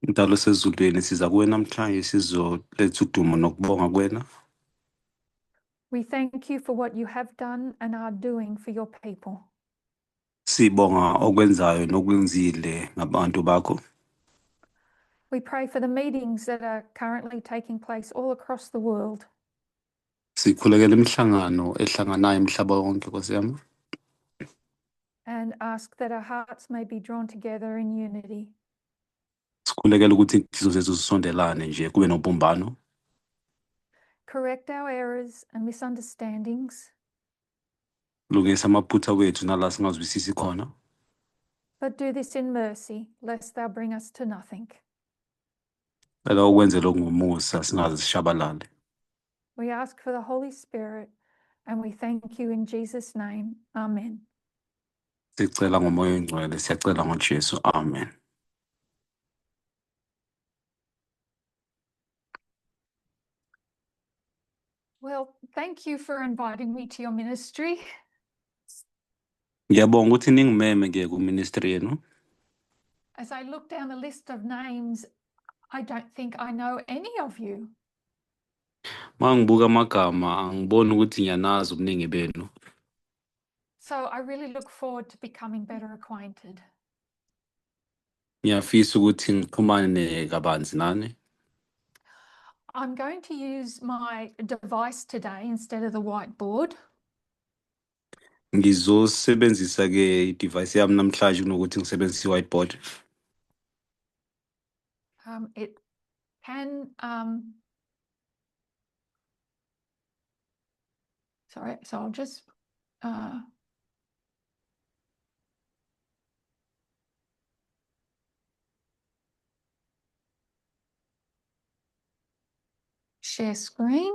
Mdali osezulwini, siza kuwe namhlanje sizoletha udumo nokubonga kuwena. We thank you for what you have done and are doing for your people. Sibonga okwenzayo nokwenzile ngabantu bakho. We pray for the meetings that are currently taking place all across the world. Sikhulekela imihlangano ehlanganayo emhlaba wonke, Nkosi yami. And ask that our hearts may be drawn together in unity. Sikhulekela ukuthi inhliziyo zethu zisondelane nje kube nobumbano. Correct our errors and misunderstandings. Lungisa amaphutha wethu nala singazwisisi khona. But do this in mercy, lest thou bring us to nothing. Cela ukwenze lokhu ngomusa singaze sishabalale. We ask for the Holy Spirit and we thank you in Jesus' name. Amen. Sicela ngomoya oyingcwele, siyacela ngoJesu. Amen. Well, thank you for inviting me to your ministry. Ngiyabonga ukuthi ningimeme ke ku-ministry yenu. As I look down the list of names, I don't think I know any of you. Mangibuka amagama angiboni ukuthi ngiyanazi ubuningi benu. So I really look forward to becoming better acquainted. Ngiyafisa ukuthi ngixhumane kabanzi nani. I'm going to use my device today instead of the whiteboard. Ngizosebenzisa ke i-device yami namhlanje kunokuthi ngisebenzise i-whiteboard. It can, sorry, so I'll just, share screen.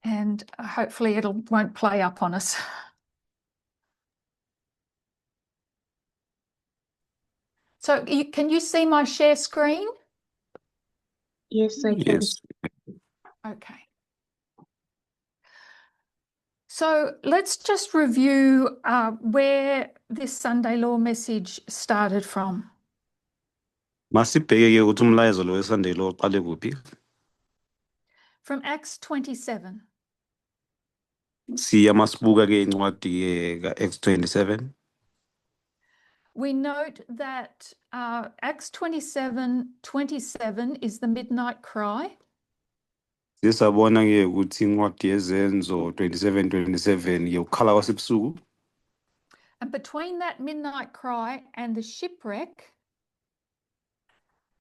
And hopefully it won't play up on us. So can you see my share screen? Yes, I can. Yes. Okay. So let's just review where this Sunday Law message started from. Masibheke ke ukuthi umlayezo lo weSunday Law uqale kuphi? From Acts 27. Siya masibuka ke incwadi ke ka-Acts 27. We note that Acts 27:27 is the midnight cry. Sisabona ke ukuthi incwadi yeZenzo 27:27 yokukhala kwasebusuku. And between that midnight cry and the shipwreck,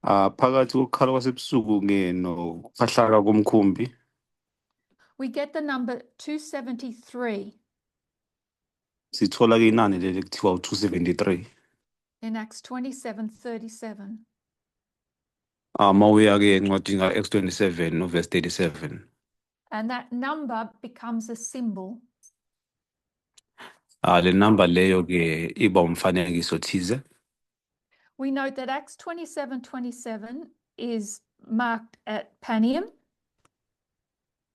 Phakathi kokukhala kwasebusuku ke nokuphahlaka komkhumbi, we get the number 273. Sithola ke inani leli kuthiwa u-273. In Acts 27:37. Mawuya ke encwadini ka-Acts 27 no verse 37. And that number becomes a symbol. Le number leyo ke iba umfanekiso thize. We note that Acts 27:27 is marked at Panium.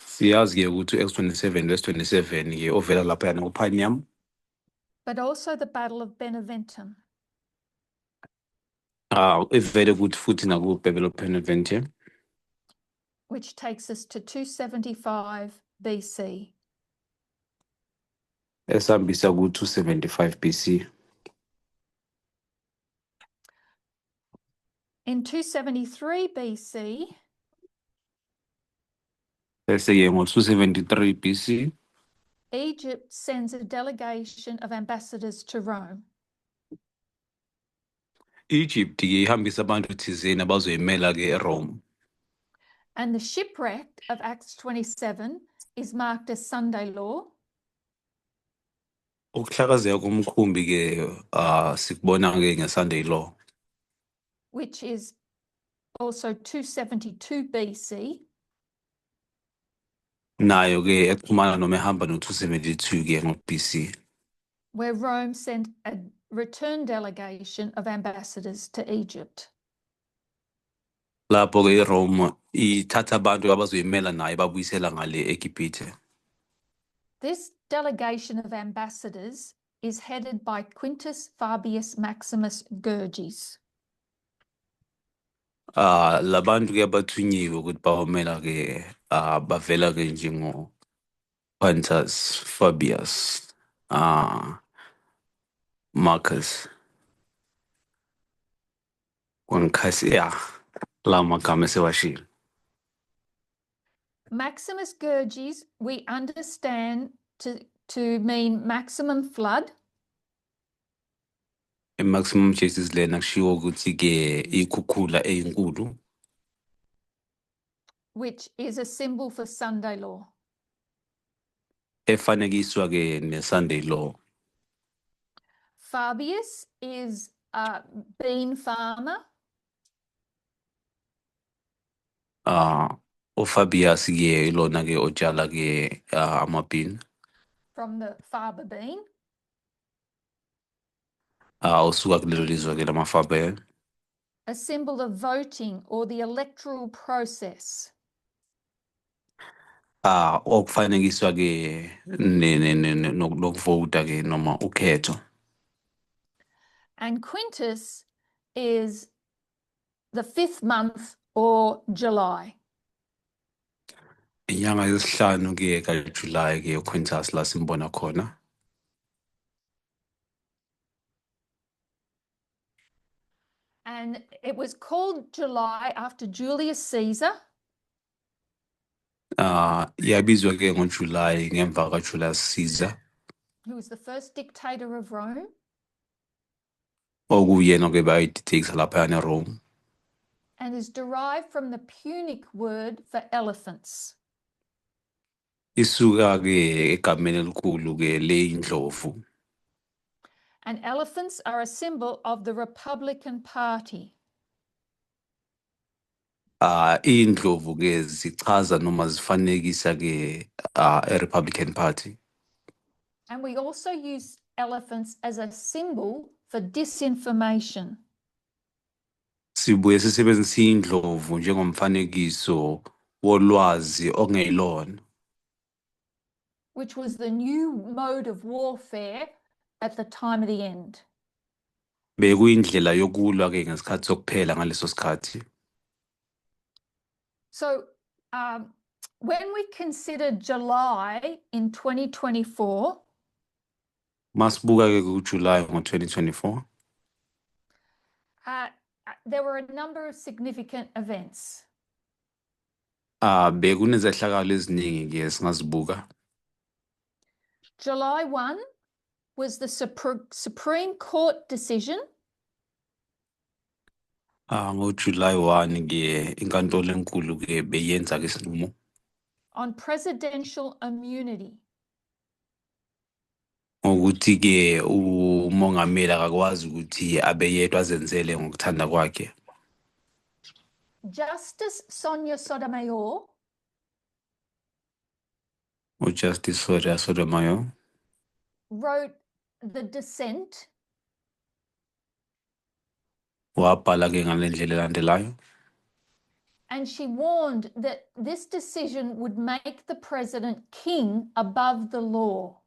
Siyazi ke ukuthi Acts 27 verse 27 ke ovela lapha yana kuPanium. But also the Battle of Beneventum. Ivele ukuthi futhi naku Battle of Beneventum. Which takes us to 275 BC. Esambisa ku 275 BC. In 273 BC, Bese ke ngo 273 BC, Egypt sends a delegation of ambassadors to Rome. Egypt ke ihambisa abantu thizeni abazoyimela ke eRome. And the shipwreck of Acts 27 is marked as Sunday law. Ukuhlakazeka komkhumbi ke sikubona ke ngeSunday law. Which is also 272 BC. Nayo ke exhumana noma ehamba no 272 ke ngo BC. Where Rome sent a return delegation of ambassadors to Egypt. Lapho-ke iRome ithatha abantu abazoyimela nayo babuyisela ngale eGibhithe. This delegation of ambassadors is headed by Quintus Fabius Maximus Gurges. Ah, labantu ke abathunyiwe ukuthi bawomela ke ah bavela ke njengo Quintus Fabius Marcus Kwankhasi ya la magama esewashilo. Maximus Gurges, we understand to mean maximum flood. I-maximum justice lena kushiwo ukuthi ke ikhukhula eyinkulu which is a symbol for Sunday law. Efanekiswa ke ne-Sunday law. Fabius is a bean farmer. Ah, uFabius ke ilona ke otshala ke ama-bean. From the faba bean. Ah, usuka kulelo lizwe ke lama-Faber. A symbol of voting or the electoral process. Ah, okufanekiswa ke nokuvota ke noma ukhetho. And Quintus is the fifth month or July. Inyanga yesihlanu ke kaJuly ke uQuintus la simbona khona. And it was called July after Julius Caesar. Ah, yabizwa ke ngoJuly ngemva kaJulius Caesar, who was the first dictator of Rome. Okuyena ke bayi-dictator laphayana eRome. And is derived from the Punic word for elephants. Isuka ke egameni elikhulu ke leyindlovu. And elephants are a symbol of the Republican Party. Ah, indlovu ke zichaza noma zifanekisa ke e-Republican Party. And we also use elephants as a symbol for disinformation. Sibuye sisebenzise indlovu njengomfanekiso wolwazi ongeyilona, which was the new mode of warfare at the time of the end. Bekuyindlela yokulwa ke ngesikhathi sokuphela ngaleso sikhathi. So when we consider July in 2024, Masibuka ke kuJuly ngo-2024, there were a number of significant events. Ah, bekunezehlakalo eziningi ke singazibuka. July 1 was the Supreme Court decision Ah, ngoJuly 1 ke inkantolo enkulu ke beyenza ke isinqumo on presidential immunity. Ngokuthi ke umongameli akakwazi ukuthi abe yedwa azenzele ngokuthanda kwakhe. Justice Sonia Sotomayor uJustice Sonia Sotomayor wrote the dissent wabhala ke ngale ndlela elandelayo and she warned that this decision would make the president king above the law.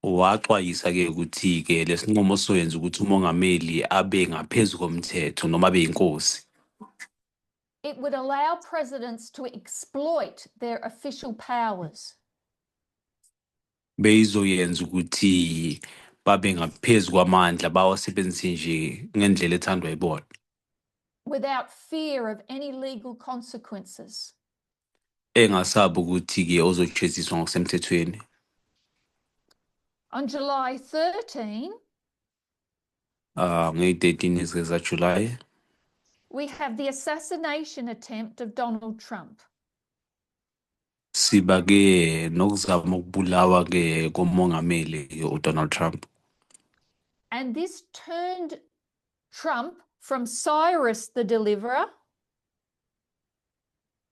Waxwayisa ke ukuthi ke lesinqumo soyenza ukuthi umongameli abe ngaphezu komthetho noma abe inkosi. It would allow presidents to exploit their official powers. Beyizoyenza ukuthi babe ngaphezu kwamandla bawasebenzise nje ngendlela ethandwa yibona without fear of any legal consequences. Engasabi ukuthi ke ozojeziswa ngokusemthethweni. On July 13, Ngeyi-13 zikaJulayi, we have the assassination attempt of Donald Trump. Siba ke nokuzama ukubulawa ke komongameli ke uDonald Trump. And this turned Trump from Cyrus the Deliverer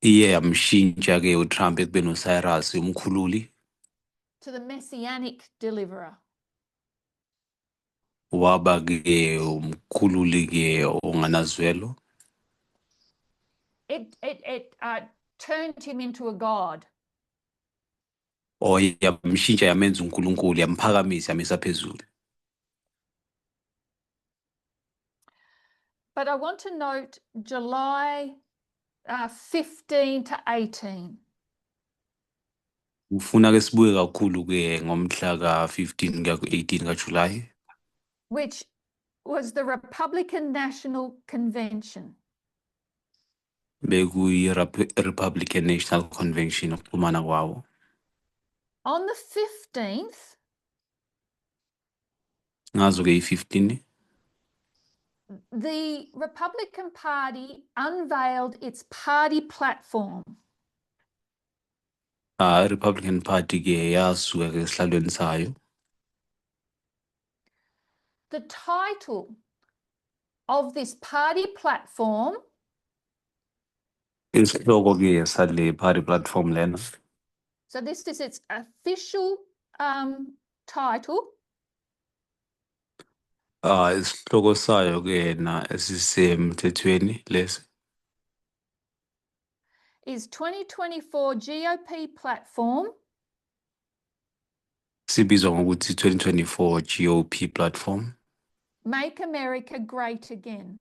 Iye yamshintsha ke uTrump ekubeni uCyrus umkhululi to the Messianic Deliverer. Waba ke umkhululi ke onganazwelo. It turned him into a god. Or yamshintsha yamenza uNkulunkulu, yamphakamisa, yamisa phezulu. But I want to note July 15 to 18. Ufuna ke sibuke kakhulu ke ngomhla ka-15 kuya ku-18 kaJuly, which was the Republican National Convention. Bekuyi-Republican National Convention, ukuxhumana kwawo. On the 15th, Ngazo ke i-15, the Republican Party unveiled its party platform. I-Republican Party ke yasuka ke esihlalweni sayo. The title of this party platform Isihloko ke sale party platform lena, so this is its official title, isihloko sayo ke na esisemthethweni lesi, is 2024 GOP platform sibizwa ngokuthi 2024 GOP platform, Make America Great Again.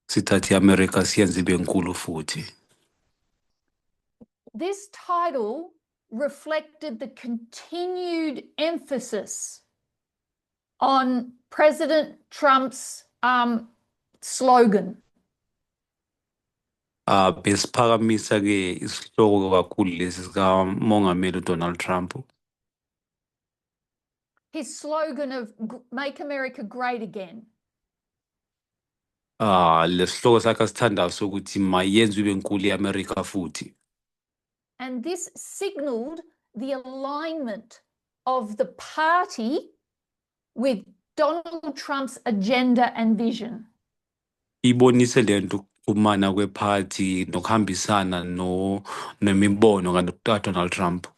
Sithathe i-America siyenze ibe nkulu futhi. This title reflected the continued emphasis on President Trump's slogan. Besiphakamisa ke isihloko kakhulu lesi sika Mongameli Donald Trump. His slogan of "Make America Great Again." Lesihloko sakhe asithandayo sokuthi mayenziwe ibe nkulu i-America futhi. And this signaled the alignment of the party with Donald Trump's agenda and vision. Ibonise lento ukuxhumana kwephathi nokuhambisana no nemibono kaDonald Trump.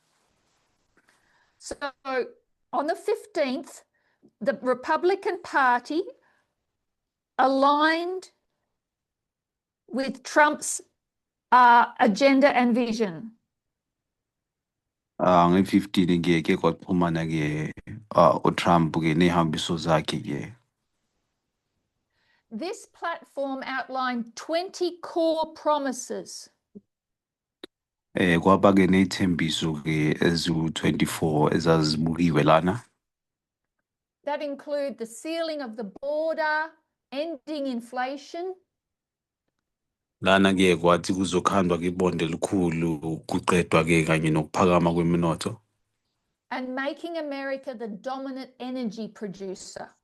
So on the 15th, the Republican Party aligned with Trump's agenda and vision. Nge-15 ke ke kwaxhumana ke uTrump ke nezihambiso zakhe ke. This platform outlined 20 core promises Kwaba ke nezithembiso ke eziwu-24 ezazibukiwe lana. That include the sealing of the border, ending inflation, Lana ke kwathi kuzokhandwa ke ibonde elikhulu, kuqedwa ke kanye nokuphakama kweminoto, and making America the dominant energy producer.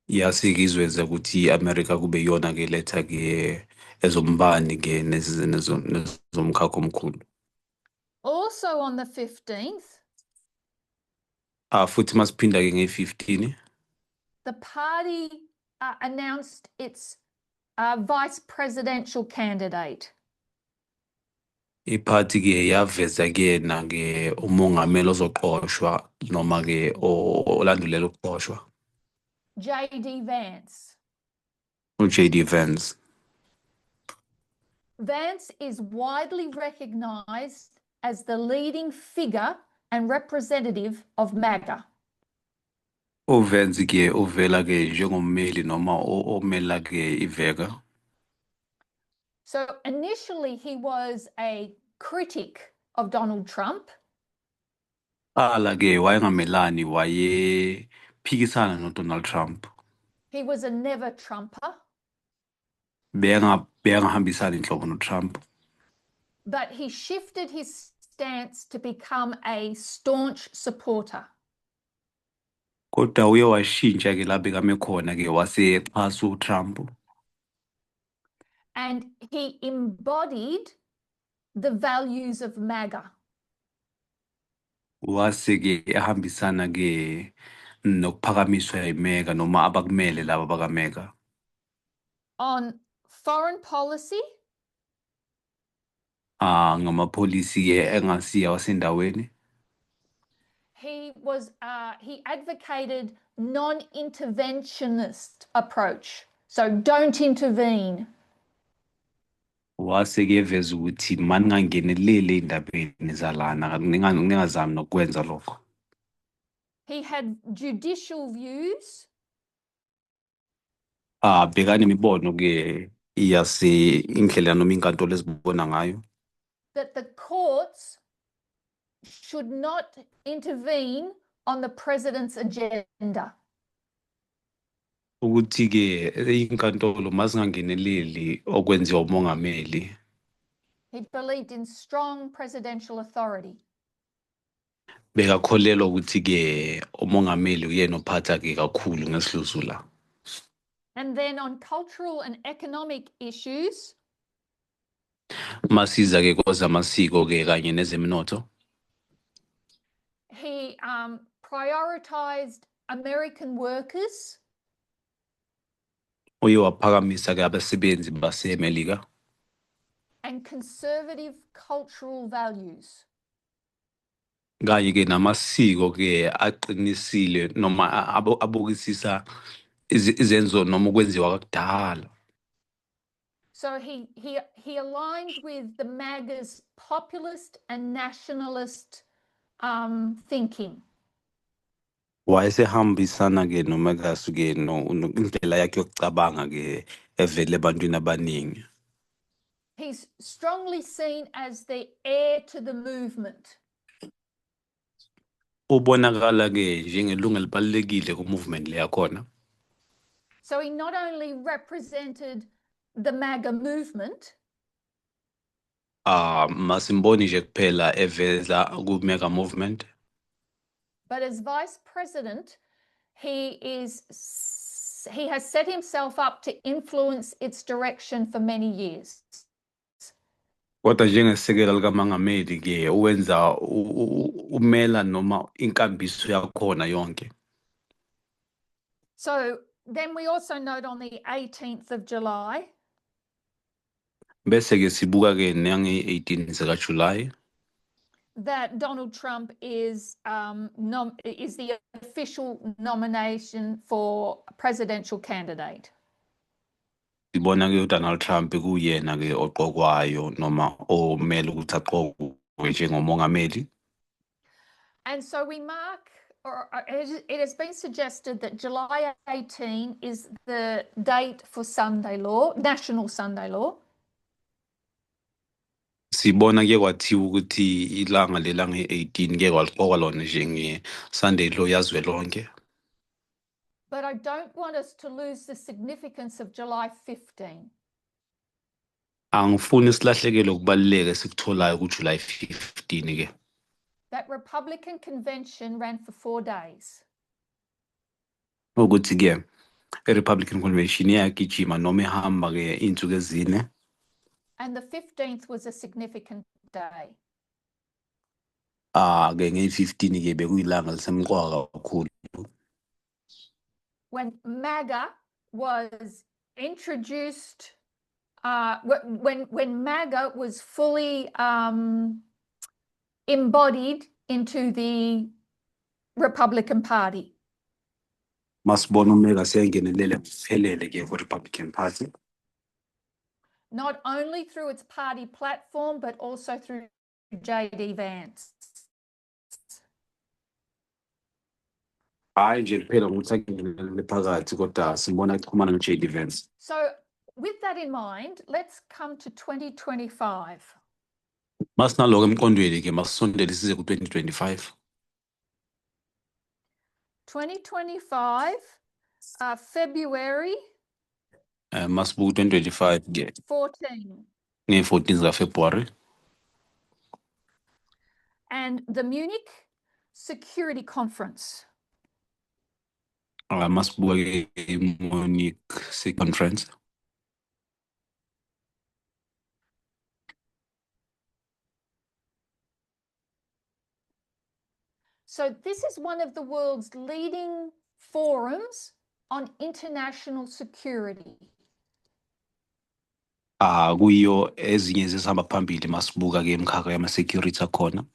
Yase-ke izwenza ukuthi i-America kube iyona ke letha ke ezombani ke nezomkhakha omkhulu. Also on the 15th, Futhi masiphinda ke nge-15, the party announced its vice presidential candidate. Iphathi ke yaveza ke na ke umongameli ozoqoshwa noma ke olandulela ukuqoshwa, J.D. Vance. uJD Vance. Vance is widely recognized as the leading figure and representative of MAGA. uVance ke uvela ke njengommeli noma omela ke iMAGA. So initially, he was a critic of Donald Trump, Qala ke wayengamelani, wayephikisana noDonald Trump. He was a never Trumper, Bengahambisani inhlobo noTrump. But he shifted his stance to become a staunch supporter. Kodwa uye washintsha ke la bekame khona ke wasexhasa uTrump. And he embodied the values of MAGA. Wase ke ehambisana ke nokuphakamiswa yiMAGA noma abakumele laba bakaMAGA. On foreign policy, Ngamapholisi ke engasiya wasendaweni. He advocated non-interventionist approach. So don't intervene. Wase-ke eveza ukuthi maningangeneleli ey'ndabeni zalana, ningazami nokwenza lokho. He had judicial views. Ah, bhekani imibono-ke yase indlela noma inkantolo ezibona ngayo. That the courts should not intervene on the president's agenda. Ukuthi-ke inkantolo mazingangeneleli okwenziwa umongameli. He believed in strong presidential authority. Bekakholelwa ukuthi-ke umongameli uyena ophatha-ke kakhulu ngesidluzula. And then on cultural and economic issues, Masiza-ke kwezamasiko-ke kanye nezemnotho, he prioritized American workers uye waphakamisa-ke abasebenzi baseMelika and conservative cultural values. Kanye-ke namasiko-ke aqinisile noma abukisisa izenzo noma ukwenziwa kwakudala. So he aligned with the MAGA's populist and nationalist thinking. Wayesehambisana-ke noMaga-ke indlela yakhe yokucabanga-ke evela ebantwini abaningi. He's strongly seen as the heir to the movement. Ubonakala-ke njengelungu elibalulekile ku-movement le yakhona. So he not only represented the MAGA movement, Ah, masimboni nje kuphela evela ku-MAGA movement, but as vice president, he has set himself up to influence its direction for many years. Kodwa njengesekela likamongameli ke uwenza umela noma inkambiso yakhona yonke. So then we also note on the 18th of July Bese ke sibuka ke nange-18 zika July that Donald Trump is the official nomination for presidential candidate. Sibona ke uDonald Trump kuyena ke oqokwayo noma omele ukuthi aqokwe njengomongameli. And so we mark, or it has been suggested that July 18 is the date for Sunday law, National Sunday Law. Sibona ke kwathiwa ukuthi ilanga lelanga e-18 ke kwaliqokwa lona njenge Sunday law yazwelonke. But I don't want us to lose the significance of July 15. Angifuni silahlekelwe ukubaluleka esikutholayo kuJuly 15 ke. That Republican convention ran for 4 days. Ukuthi ke i-Republican Convention iyagijima noma ihamba ke iy'nsuku ezine. And the 15th was a significant day. Ah ke ngeyi-15 ke bekuyilanga lisemqoka kakhulu. When MAGA was introduced, when MAGA was fully embodied into the Republican Party. Masibona uMAGA seyangenelela ngokuphelele ke ku-Republican Party. Not only through its party platform, but also through JD Vance. Hhayi nje kuphela ngokuthi angenelele phakathi kodwa simbona exhumana no-JD Vance. So, with that in mind, let's come to 2025. Masinaloko emqondweni ke masisondele size ku-2025. 2025, February Masibuka u-2025 ke 14, nge-14 zikaFebruwari and the Munich Security Conference. Masibuka ke i-Munich Conference. So, this is one of the world's leading forums on international security. Ah, kuyiyo ezinye zezihamba phambili masibuka ke imikhakha yama-security akhona.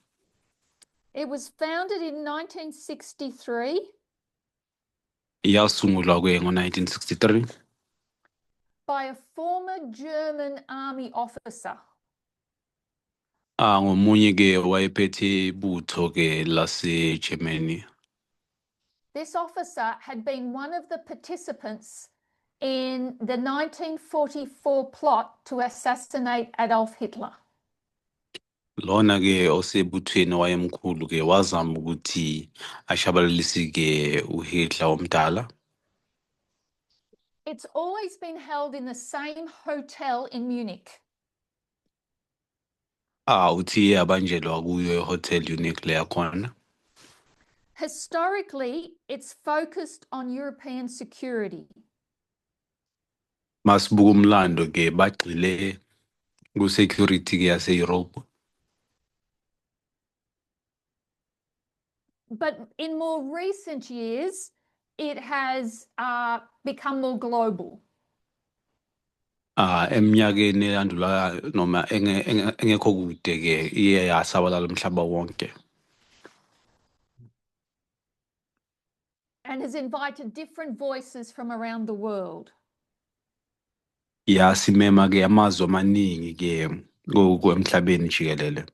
It was founded in 1963 Yasungulwa ke ngo-1963 by a former German army officer. Ah, ngomunye ke wayephethe ibutho ke lase Germany. This officer had been one of the participants in the 1944 plot to assassinate Adolf Hitler. Lona ke osebuthweni wayemkhulu ke wazama ukuthi ashabalalise ke uHitler omdala. It's always been held in the same hotel in Munich. Ah, uthi yabanjelwa kuyo eHotel Munich le yakhona. Historically, it's focused on European security. Masibuka umlando ke bagxile ku security ke yase Europe. But in more recent years, it has become more global. Ah, eminyakeni eyandula noma engekho kude ke iye yasabalala umhlaba wonke. And has invited different voices from around the world. Yasimema ke amazwe amaningi ke emhlabeni jikelele.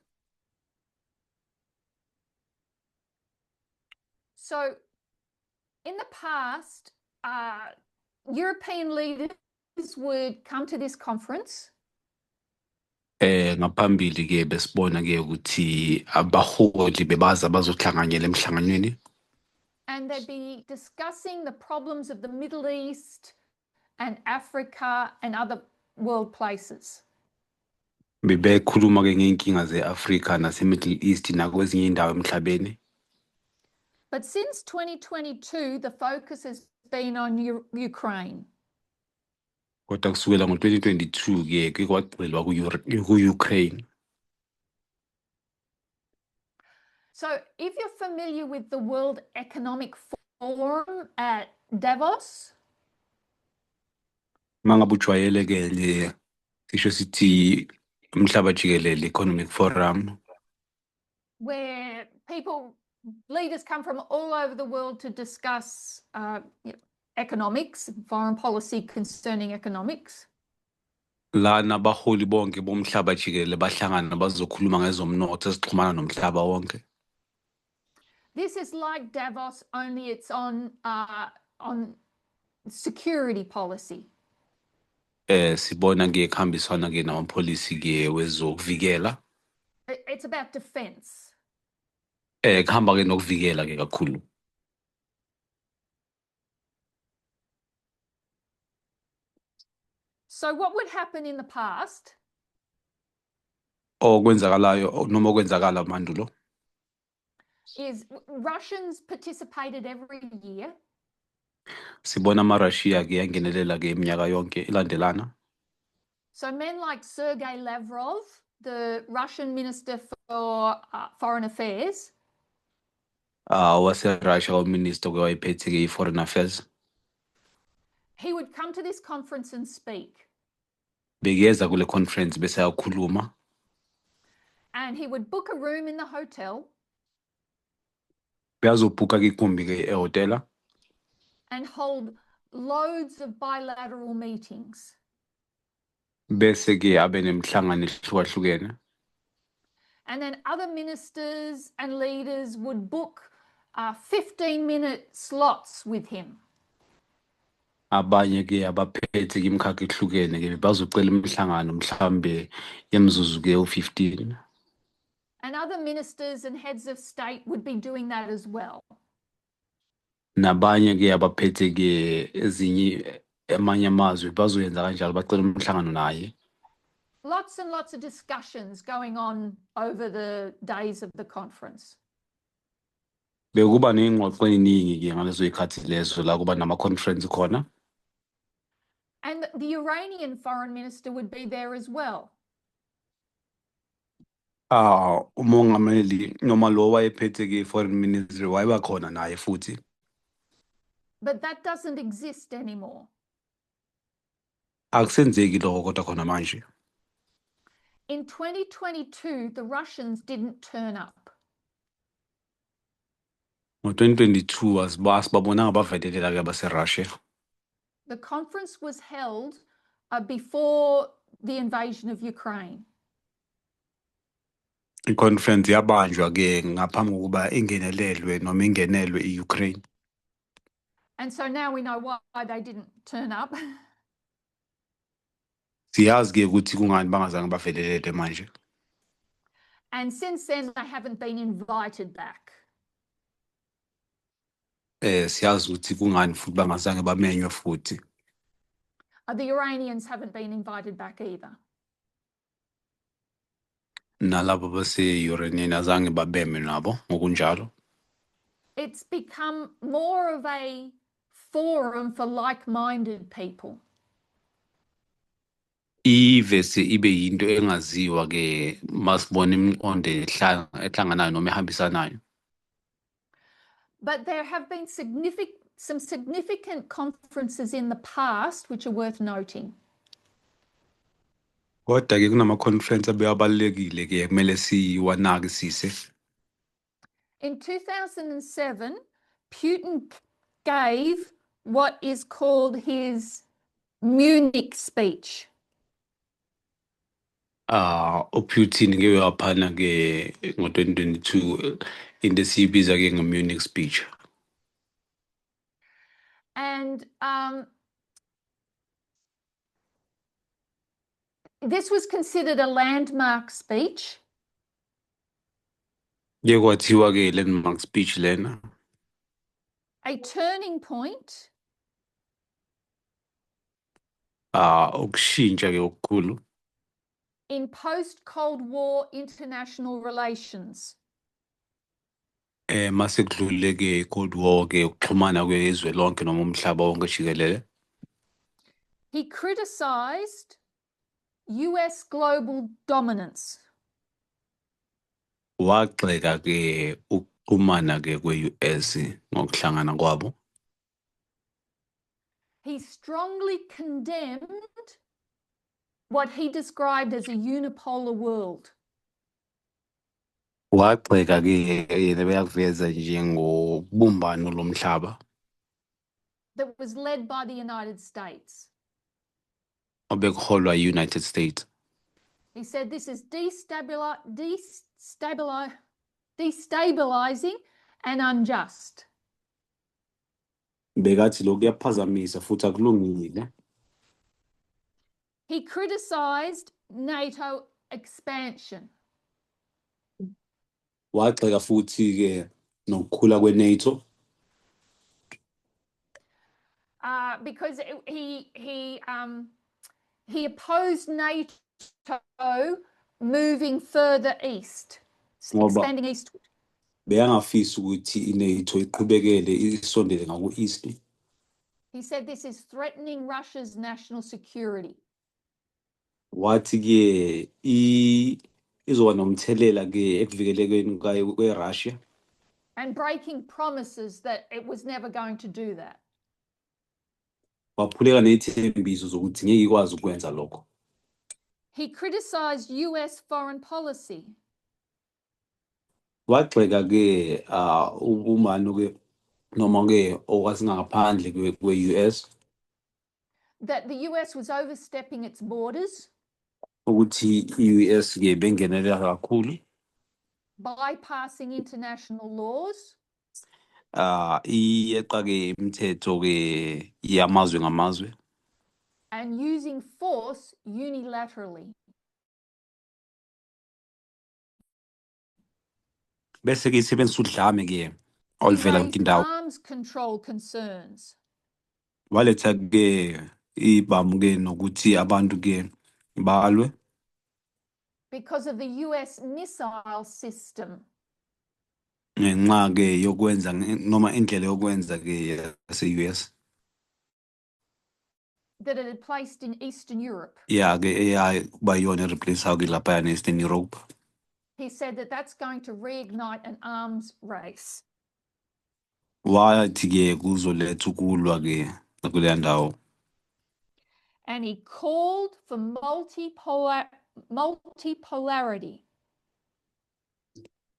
So in the past, European leaders would come to this conference. Ngaphambili ke besibona ke ukuthi abaholi bebaza bazohlanganyela emhlanganweni. And they'd be discussing the problems of the Middle East and Africa and other world places. Bebekhuluma ke ngey'nkinga ze-Afrika nase-Middle East nakwezinye iy'ndawo emhlabeni. But since 2022, the focus has been on Ukraine. Kodwa kusukela ngo-2022 ke kuye kwagxilwa ku-Ukraine. So if you're familiar with the World Economic Forum at Davos, Mangabe ujwayele ke le sisho sithi umhlaba jikelele Economic Forum, where people, leaders come from all over the world to discuss economics, foreign policy concerning economics. Lana abaholi bonke bomhlaba jikelele bahlangana bazokhuluma ngezomnotho ezixhumana nomhlaba wonke. This is like Davos, only it's on security policy. Sibona ke kuhambisana ke nama-policy ke wezokuvikela. It's about defense. Kuhamba ke nokuvikela ke kakhulu. So what would happen in the past Okwenzakalayo noma okwenzakala mandulo is Russians participated every year. Sibona ama-Russia ke yangenelela ke iminyaka yonke ilandelana. So men like Sergei Lavrov, the Russian Minister for Foreign Affairs, Ah, wase-Russia uminister ke wayephethe ke i-foreign affairs, he would come to this conference and speak. Bekeza kule conference bese ayakhuluma. And he would book a room in the hotel Beyazobhuka ke igumbi ke ehhotela and hold loads of bilateral meetings. Bese ke abe nemihlangano ehlukahlukene. And then other ministers and leaders would book 15-minute slots with him. Abanye ke abaphethe ke imikhakha ehlukene ke bazocela imihlangano mhlambe yemizuzu ke u-15. And other ministers and heads of state would be doing that as well. Nabanye ke abaphethe ke ezinye amanye amazwe bazoyenza kanjalo bacela umhlangano naye. Lots and lots of discussions going on over the days of the conference. Bekuba ney'ngxoxo ey'ningi ke ngalezo y'khathi lezo la kuba nama-conference khona. And the Iranian foreign minister would be there as well. Ah, umongameli noma lo wayephethe ke foreign ministry wayeba khona naye futhi. But that doesn't exist anymore. Akusenzeki lokho kodwa khona manje. In 2022, the Russians didn't turn up. Ngo-2022 asibabonanga bavelelela ke abase-Russia. The conference was held before the invasion of Ukraine. I-conference yabanjwa ke ngaphambi kokuba ingenelelwe noma ingenelwe i-Ukraine. And so now we know why they didn't turn up. Siyazi ke ukuthi kungani bangazange bavelelele manje. And since then, they haven't been invited back. Siyazi ukuthi kungani futhi bangazange bamenywe futhi. The Iranians haven't been invited back either. Nalabo base-Iranian azange babeme nabo ngokunjalo. It's become more of a forum for like-minded people. Ivese ibe yinto engaziwa ke masibona imiqondo ehlanganayo noma ehambisanayo. But there have been some significant conferences in the past which are worth noting. Kodwa ke kunama-conference abewabalulekile ke kumele siwanakisise. In 2007, Putin gave what is called his Munich speech. uPutin ke waphana ke ngo-2022 into esiyibiza ke nge-Munich speech. And this was considered a landmark speech. Kuye kwathiwa ke landmark speech lena. A turning point. Ukushintsha ke okukhulu. In post-Cold War international relations. Mase kudlule ke Cold War ke ukuxhumana kwezwe lonke noma umhlaba wonke jikelele. He criticized US global dominance. Wagxeka ke ukuxhumana ke kwe-US ngokuhlangana kwabo. He strongly condemned what he described as a unipolar world. Wagxeka ke yena beyakuveza njengobumbano lomhlaba that was led by the United States. Obekuholwa i-United States. He said this is destabilizing and unjust. Bekathi lokhu kuyaphazamisa futhi akulungile. He criticized NATO expansion. Wagxeka futhi ke nokukhula kwe-NATO. Because he opposed NATO moving further east, Ngoba expanding eastward. Bekangafisi ukuthi i-NATO iqhubekele isondele ngaku-east. He said this is threatening Russia's national security. Wathi ke izoba nomthelela ke ekuvikelekeni kwe-Russia. And breaking promises that it was never going to do that. Waphuleka ney'thembiso zokuthi ngeke ikwazi ukwenza lokho. He criticized US foreign policy. Wagxeka ke ubumbano ke noma ke okwasingaphandle kwe-US. That the US was overstepping its borders. Ukuthi i-US ke bengenelela kakhulu. Bypassing international laws. Iyeqa ke imithetho ke yamazwe ngamazwe. And using force unilaterally. Bese ke isebenzisa udlame ke oluvela Raised yonke indawo. arms control concerns. Waletha ke ibhamu ke nokuthi abantu ke balwe. Because of the US missile system. Ngenxa ke yokwenza noma indlela yokwenza ke yase-US. That it had placed in Eastern Europe. Yeah, ke eya kuba iyona replace ke lapha in Eastern Europe. He said that that's going to reignite an arms race. Wathi ke kuzoletha ukulwa ke kuleya ndawo. And he called for multipolarity.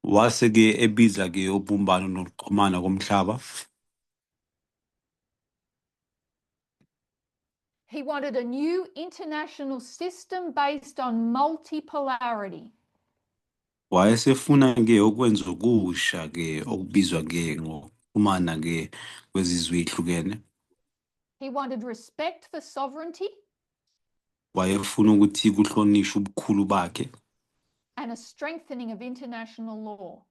Wase ke ebiza ke ubumbano nokuxhumana komhlaba. He wanted a new international system based on multipolarity. Wayesefuna ke ukwenza okusha ke okubizwa ke ngokuxhumana ke kwezizwe ezihlukene. He wanted respect for sovereignty Wayefuna ukuthi kuhlonishwe ubukhulu bakhe and a strengthening of international law.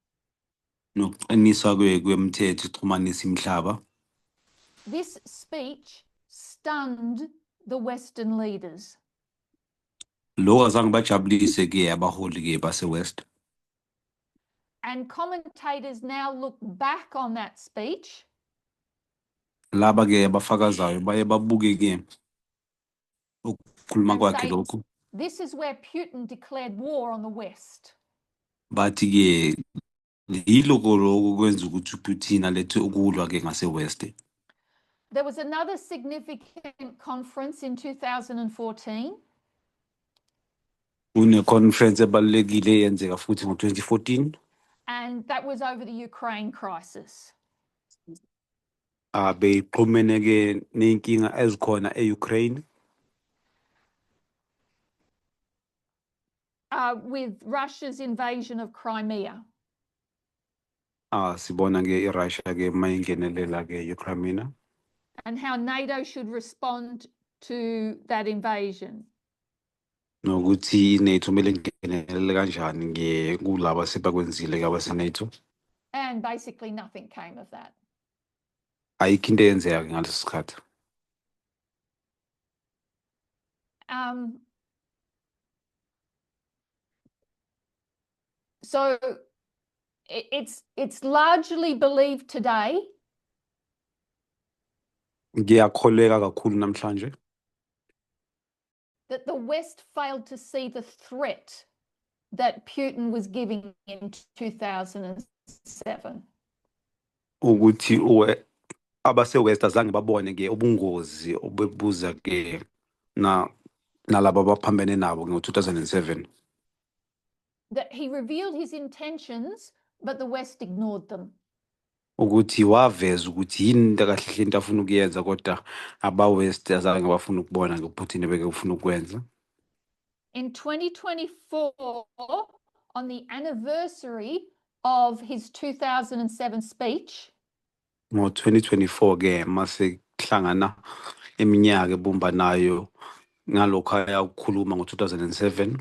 Nokuqiniswa kwe kwemithetho exhumanisa imihlaba. This speech stunned the Western leaders. Lokho azange bajabulise ke abaholi ke base-West. And commentators now look back on that speech Laba ke abafakazayo baye babuke ke ukukhuluma and kwakhe say, lokhu this is where Putin declared war on the West. Bathi ke yiloko lokho kwenza ukuthi uPutin alethe ukulwa ke ngase-West. There was another significant conference in 2014. Kune-conference ebalulekile eyenzeka futhi ngo-2014. And that was over the Ukraine crisis. Ah beyixhumene ke ney'nkinga ezikhona e-Ukraine. With Russia's invasion of Crimea. Ah sibona ke iRussia ke mayingenelela ke eCrimea. And how NATO should respond to that invasion. Nokuthi iNATO kumele ingenelele kanjani ke kulaba sebakwenzile ke abase-NATO. And basically nothing came of that. Ayikho into eyenzeka ke ngaleso sikhathi. So it's largely believed today Ngiyakholeka kakhulu namhlanje that the West failed to see the threat that Putin was giving in 2007. Ukuthi abase-West azange babone ke ubungozi obebuza ke na nalabo abaphambene nabo ngo-2007. That he revealed his intentions, but the West ignored them. Ukuthi waveza ukuthi yini into kahle hle into afuna ukuyenza kodwa aba-West azange bafuna ukubona ngePutin ebeke ufuna ukwenza. In 2024, on the anniversary of his 2007 speech, Ngo-2024 ke mase kuhlangana iminyaka ebumbanayo ngalokho ayakukhuluma ngo-2007,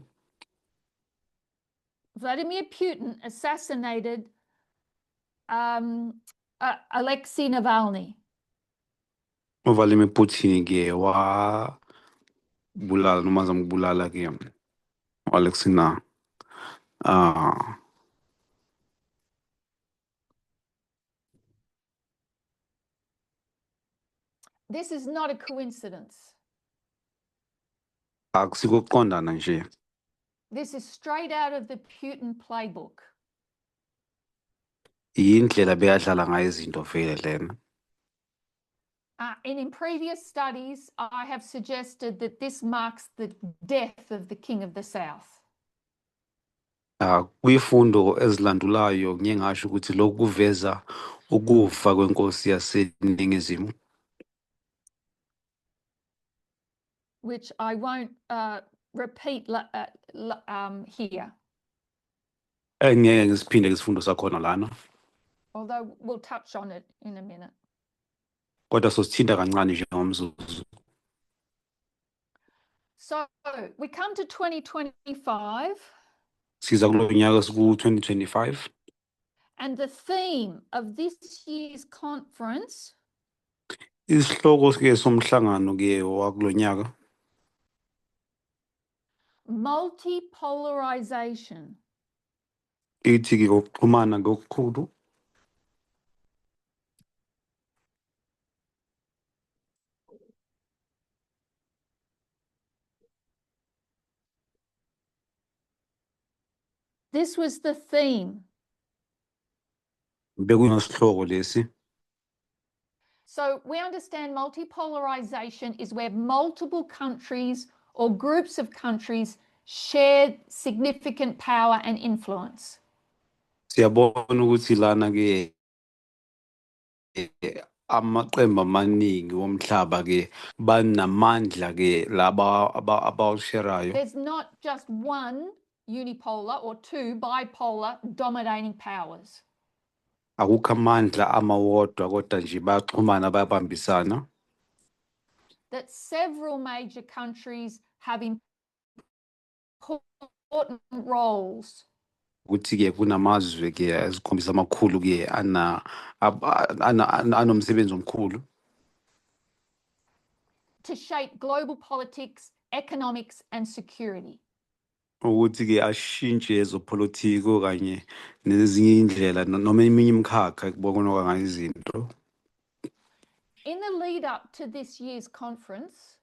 Vladimir Putin assassinated Alexei Navalny. uVladimir Putin ke wabulala noma wazama ukubulala ke u-Alexei na ah. This is not a coincidence. Akusiko ukuqondana nje. This is straight out of the Putin playbook. Yindlela beyadlala ngayo izinto vele lena. And in previous studies, I have suggested that this marks the death of the King of the South. Ah kwifundo ezilandulayo ngiye ngasho ukuthi lokhu kuveza ukufa kwenkosi yaseNingizimu. Which I won't repeat here. Engeke ngisiphinde isifundo sakhona lana. Although we'll touch on it in a minute. Kodwa sosithinta kancane nje ngomzuzu. So we come to 2025. Siza kulo nyaka siku 2025. And the theme of this year's conference Isihloko ke somhlangano ke wakulo nyaka multipolarization. Ithi ke ukuxhumana ngokukhulu. This was the theme. Bekuyisihloko lesi. So we understand multipolarization is where multiple countries or groups of countries share significant power and influence. Siyabona ukuthi lana ke Amaqembu amaningi womhlaba ke banamandla ke laba abawusherayo. There's not just one unipolar or two bipolar dominating powers. Akukho amandla amawodwa kodwa nje bayaxhumana bayabambisana. That several major countries have important roles. Ukuthi-ke kunamazwe ke azikhombisa amakhulu ke ana anomsebenzi omkhulu to shape global politics, economics and security. Ukuthi-ke ashintshe ezopolitiko kanye nezinye indlela noma eminye imikhakha ekubonwa ngayo izinto. In the lead up to this year's conference,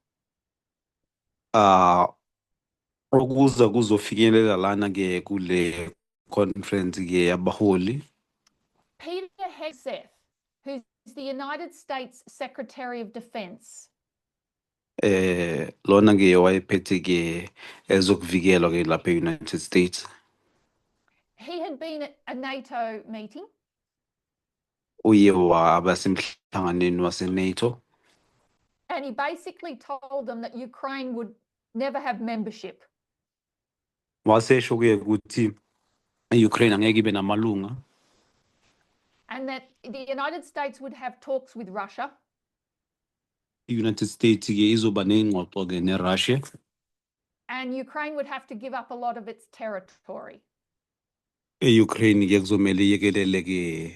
Okuza kuzofinyelela lana ke kule conference ke yabaholi, Peter Hegseth, who's the United States Secretary of Defense, lona ke wayephethe ke ezokuvikelwa ke lapha e-United States, he had been at a NATO meeting. Uye waba semhlanganweni wase-NATO. And he basically told them that Ukraine would never have membership. Wasesho kuye ukuthi i-Ukraine angeke ibe namalunga. And that the United States would have talks with Russia. I-United States ke izoba ney'ngxoxo ke ne-Russia. And Ukraine would have to give up a lot of its territory. E-Ukraine ke kuzomele iyekelele ke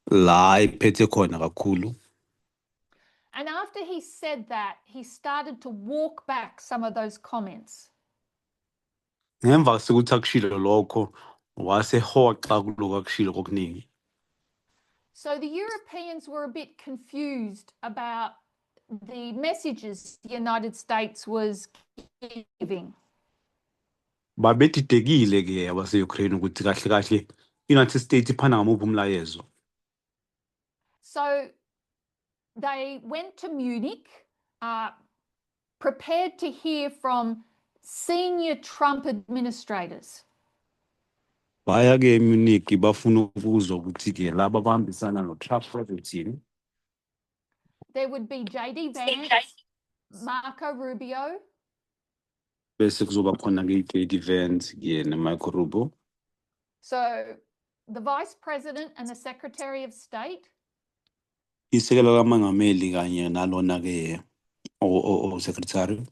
la iphethe khona kakhulu. And after he said that, he started to walk back some of those comments. Ngemva sekuthi akushilo lokho wasehoxa kuloko akushilo kokuningi. So the Europeans were a bit confused about the messages the United States was giving. Babedidekile ke abase-Ukraine ukuthi kahle kahle i-United States iphana ngamuphi umlayezo. So they went to Munich, prepared to hear from senior Trump administrators. Baya ke eMunich bafuna ukuzwa ukuthi ke laba abahambisana no-Trump bazothini. There would be JD Vance, Marco Rubio, Bese kuzoba khona ke i-JD Vance ke ne-Marco Rubio. So the Vice President and the Secretary of State. Isekela kaMongameli kanye nalona ke o-secretary.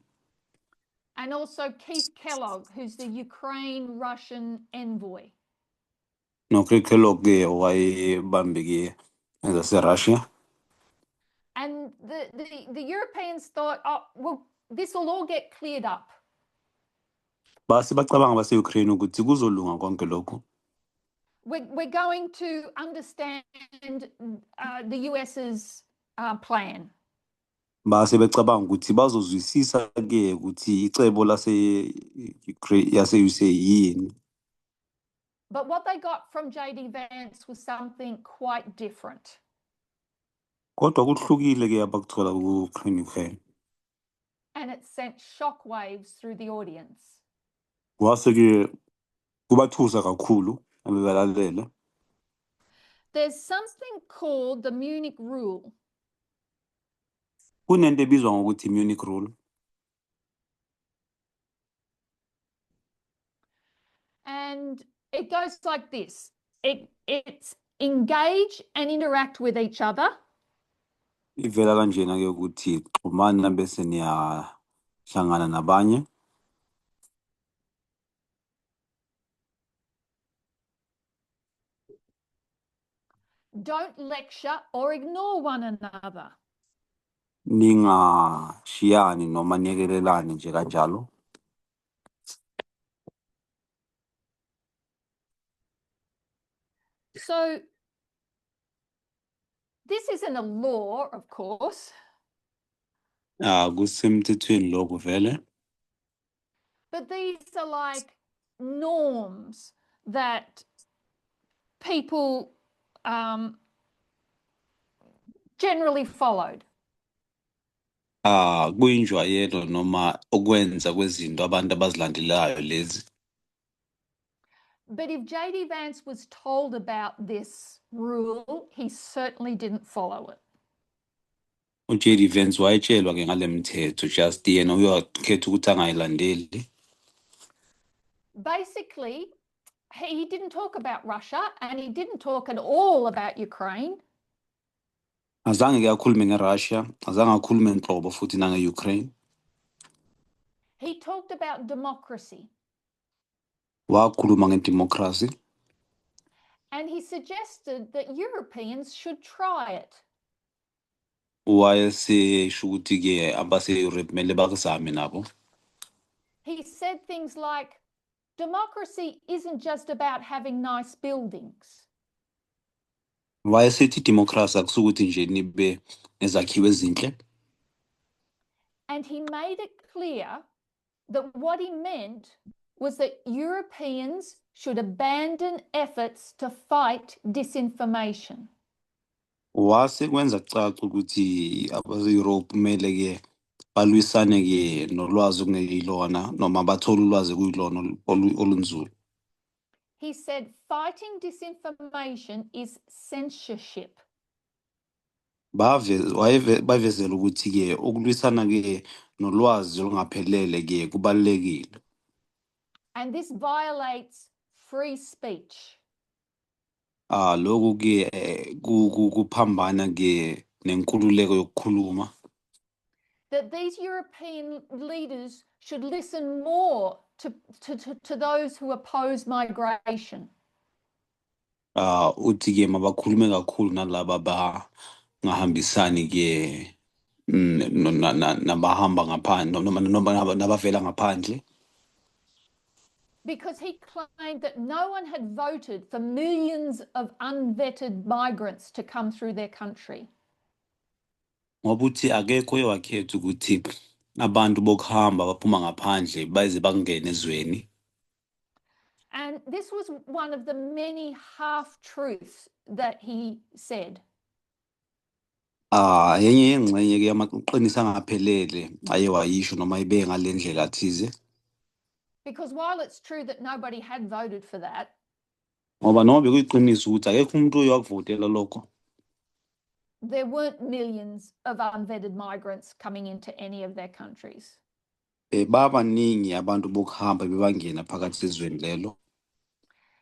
And also Keith Kellogg, who's the Ukraine-Russian envoy. No Keith Kellogg ke owayebambe ke ezase-Russia. And the Europeans thought, oh, well, this will all get cleared up. Base bacabanga base-Ukraine ukuthi kuzolunga konke lokhu. We're going to understand the US's plan. Base becabanga ukuthi bazozwisisa ke ukuthi icebo lase yase-USA yini. But what they got from JD Vance was something quite different. Kodwa kuhlukile ke abakuthola ku-Ukraine. And it sent shockwaves through the audience. Kwase ke kubathusa kakhulu abebalalele. There's something called the Munich Rule. Kunento ebizwa ngokuthi Munich Rule. And it goes like this. It's engage and interact with each other. Ivela kanjena ke ukuthi xhumana bese niyahlangana nabanye. Don't lecture or ignore one another. Ningashiyani noma niyekelelane nje kanjalo. So this isn't a law, of course. Kusemthethweni lokho vele. But these are like norms that people generally followed. Kuyinjwayelo noma okwenza kwezinto abantu abazilandelayo lezi. But if JD Vance was told about this rule, he certainly didn't follow it. uJD Vance wayetshelwa ke ngale mthetho, just yena uyakhetha ukuthi angayilandeli. Basically, he didn't talk about Russia and he didn't talk at all about Ukraine. Azange ke akhulume ngeRussia, azange akhulume nhlobo futhi nange-Ukraine. He talked about democracy Wakhuluma ngedemocracy. And he suggested that Europeans should try it. Wayesesho ukuthi-ke abase-Europe kumele bakuzame nabo. He said things like, "Democracy isn't just about having nice buildings." Wayesethi idemocracy akusukuthi nje nibe nezakhiwo ezinhle. And he made it clear that what he meant was that Europeans should abandon efforts to fight disinformation. Wase kwenza kucaca ukuthi abase-Europe kumele-ke balwisane-ke nolwazi okungeyilona noma bathole ulwazi kuyilona olunzulu. He said fighting disinformation is censorship. Bavezela ukuthi-ke ukulwisana-ke nolwazi olungaphelele-ke kubalulekile. And this violates free speech. Ah, lokhu ke kuphambana ke nenkululeko yokukhuluma. That these European leaders should listen more to those who oppose migration. Ah, uthi ke mabakhulume kakhulu nalaba abangahambisani ke nabahamba ngaphandle noma nabavela ngaphandle. Because he claimed that no one had voted for millions of unvetted migrants to come through their country. Ngoba uthi akekho oye wakhetha ukuthi abantu bokuhamba baphuma ngaphandle baze bangene ezweni. And this was one of the many half truths that he said. Ah, enye yengxenye ke yamaqiniso angaphelele aye wayisho noma ibe ngale ndlela thize. Because while it's true that nobody had voted for that, Ngoba noma bekuyiqiniso ukuthi akekho umuntu oye wakuvotela lokho, there weren't millions of unvetted migrants coming into any of their countries. Babaningi abantu bokuhamba bebangena phakathi ezweni lelo.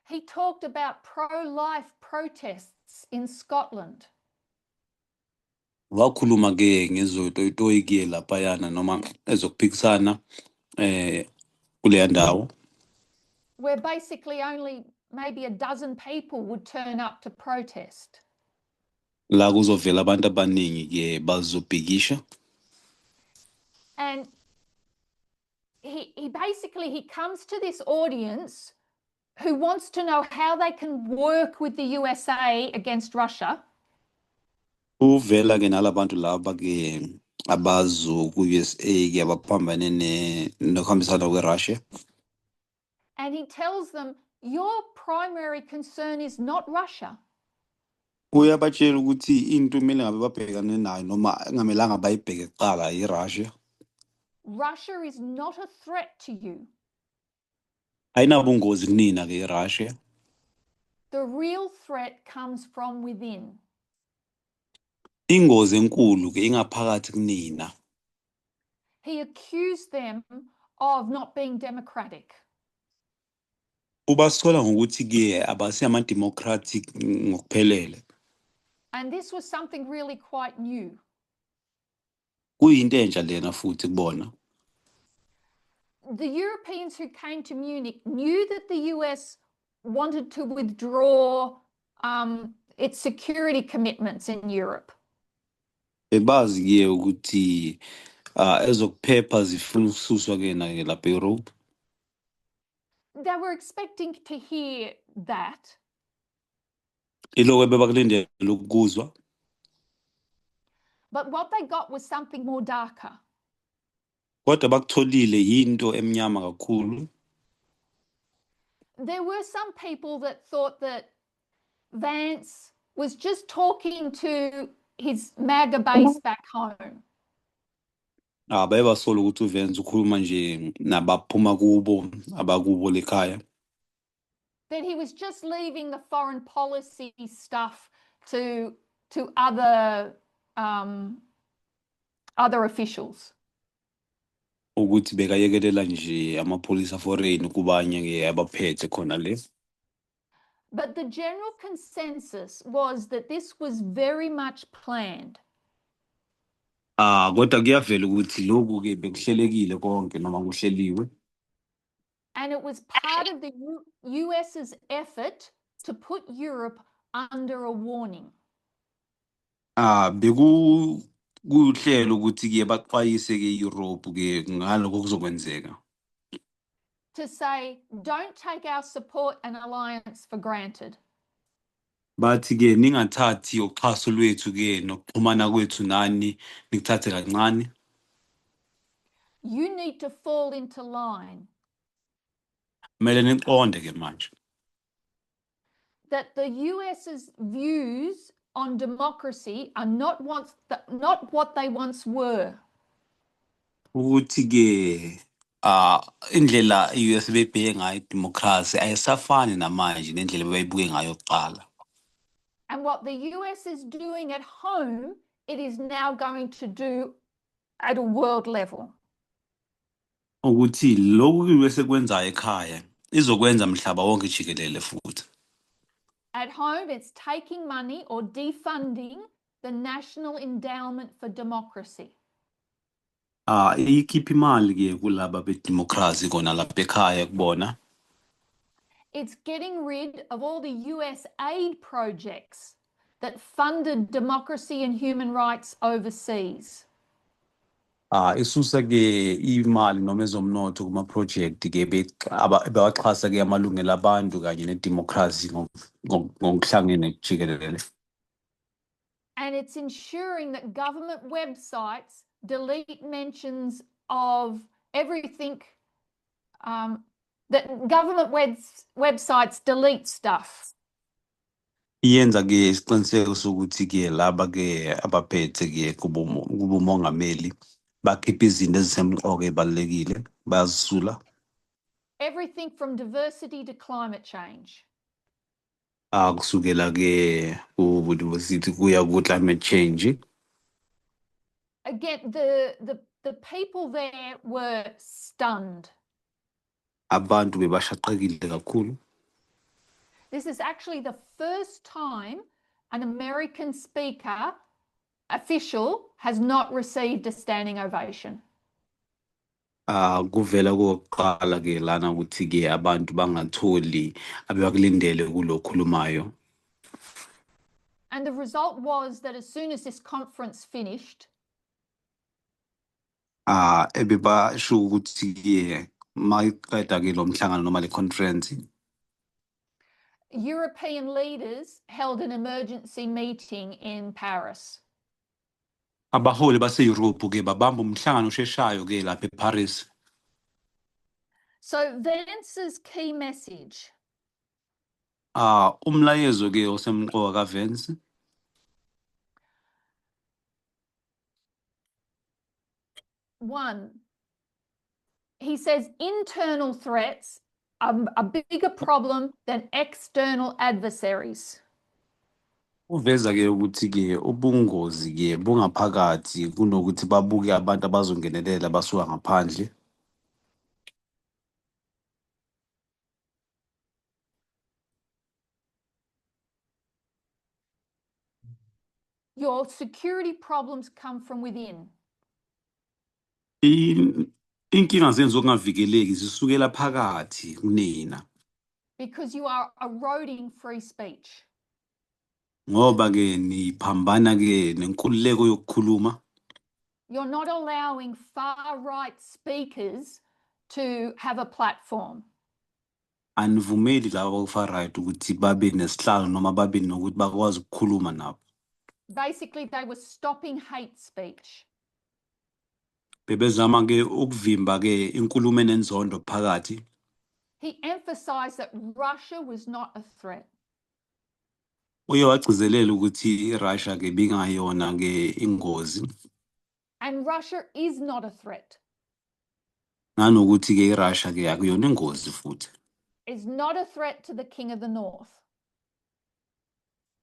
He talked about pro life protests in Scotland. Wakhuluma ke ngezotoyitoyi ke laphayana noma ezokuphikisana kuleya ndawo, where basically only maybe a dozen people would turn up to protest. La kuzovela abantu abaningi ke bazobhikisha. And he basically, he comes to this audience who wants to know how they can work with the USA against Russia. Uvela ke nalabantu laba ke abazo ku-USA ke abaphambane nokuhambisana kwe-Russia. And he tells them, "Your primary concern is not Russia. Uyabatshela ukuthi into kumele ngabe babhekane nayo noma engamelanga bayibheke kuqala i-Russia. Russia is not a threat to you. Ayinabungozi kunina ke i-Russia. The real threat comes from within." Ingozi enkulu ke ingaphakathi kunina. He accused them of not being democratic. Ubasola ngokuthi ke abasiyama-democratic ngokuphelele. And this was something really quite new. Kuyinto entsha lena futhi kubona. The Europeans who came to Munich knew that the US wanted to withdraw its security commitments in Europe. Bebazi ke ukuthi ezokuphepha zifuna ukususwa ke na ke lapha e-Europe. They were expecting to hear that. Iloko bebakulindele ukuzwa. But what they got was something more darker. Kodwa bakutholile yinto emnyama kakhulu. There were some people that thought that Vance was just talking to his MAGA base back home. Ah, baye basola ukuthi uVance ukhuluma nje nabaphuma kubo abakubo lekhaya. That he was just leaving the foreign policy stuff to other other officials. Ukuthi bekayekelela nje amapholisa foreign kubanye ke abaphethe khona le. But the general consensus was that this was very much planned. Ah, kodwa kuyavela ukuthi lokhu ke bekuhlelekile konke noma kuhleliwe. And it was part of the US's effort to put Europe under a warning. Ah, beku kuhlelo ukuthi ke baxwayise ke Europe ke ngalokho kuzokwenzeka. To say, don't take our support and alliance for granted. Bathi ke ningathathi uxhaso lwethu ke nokuxhumana kwethu nani nikuthathe kancane. You need to fall into line. Kumele niqonde ke manje. That the US's views on democracy are not what they once were. Ukuthi ke ah indlela iUS bebheke ngayo idemocracy ayisafani namanje nendlela bebayibuke ngayo kuqala. And what the US is doing at home, it is now going to do at a world level. Ukuthi lokhu iUS ekwenzayo ekhaya izokwenza mhlaba wonke jikelele futhi. At home, it's taking money or defunding the National Endowment for Democracy. Ah, ikhipha imali ke kulaba bedemocracy kona lapha ekhaya kubona. It's getting rid of all the US aid projects that funded democracy and human rights overseas. Ah, isusa ke imali noma ezomnotho kuma project ke bewaxhasa ke amalungelo abantu kanye nedemocracy ngokuhlangene jikelele. And it's ensuring that government websites delete mentions of everything, that government websites delete stuff. Iyenza ke isiqiniseko sokuthi ke laba ke abaphethe ke kubumongameli bakhipha izinto ezisemqoka ezibalulekile bayazisula. Everything from diversity to climate change. Ah, kusukela ke ku diversity kuya ku climate change. Again, the people there were stunned. Abantu bebashaqekile kakhulu. This is actually the first time an American speaker official has not received a standing ovation. Ah, kuvela kokuqala ke lana ukuthi ke abantu bangatholi abebakulindele kulokhulumayo. And the result was that as soon as this conference finished, Ah, ebebasho ukuthi ke mayiqeda ke lo mhlangano noma le conference, European leaders held an emergency meeting in Paris. Abaholi base-Europe ke babamba umhlangano osheshayo ke lapha eParis. So Vance's key message Ah, umlayezo ke osemqoka kaVance one, he says internal threats are a bigger problem than external adversaries. Uveza ke ukuthi ke ubungozi ke bungaphakathi kunokuthi babuke abantu abazongenelela basuka ngaphandle. Your security problems come from within. Inkinga zenu zokungavikeleki zisukela phakathi kunina. Because you are eroding free speech. Ngoba ke niphambana ke nenkululeko yokukhuluma. You're not allowing far right speakers to have a platform. Anivumeli laba far right ukuthi babe nesihlalo noma babe nokuthi bakwazi ukukhuluma nabo. Basically, they were stopping hate speech. Bebezama ke ukuvimba ke inkulumo enenzondo phakathi. He emphasized that Russia was not a threat. Uye wagcizelela ukuthi iRussia ke bingayona ke ingozi. And Russia is not a threat. Nanokuthi ke iRussia ke akuyona ingozi futhi. Is not a threat to the King of the North.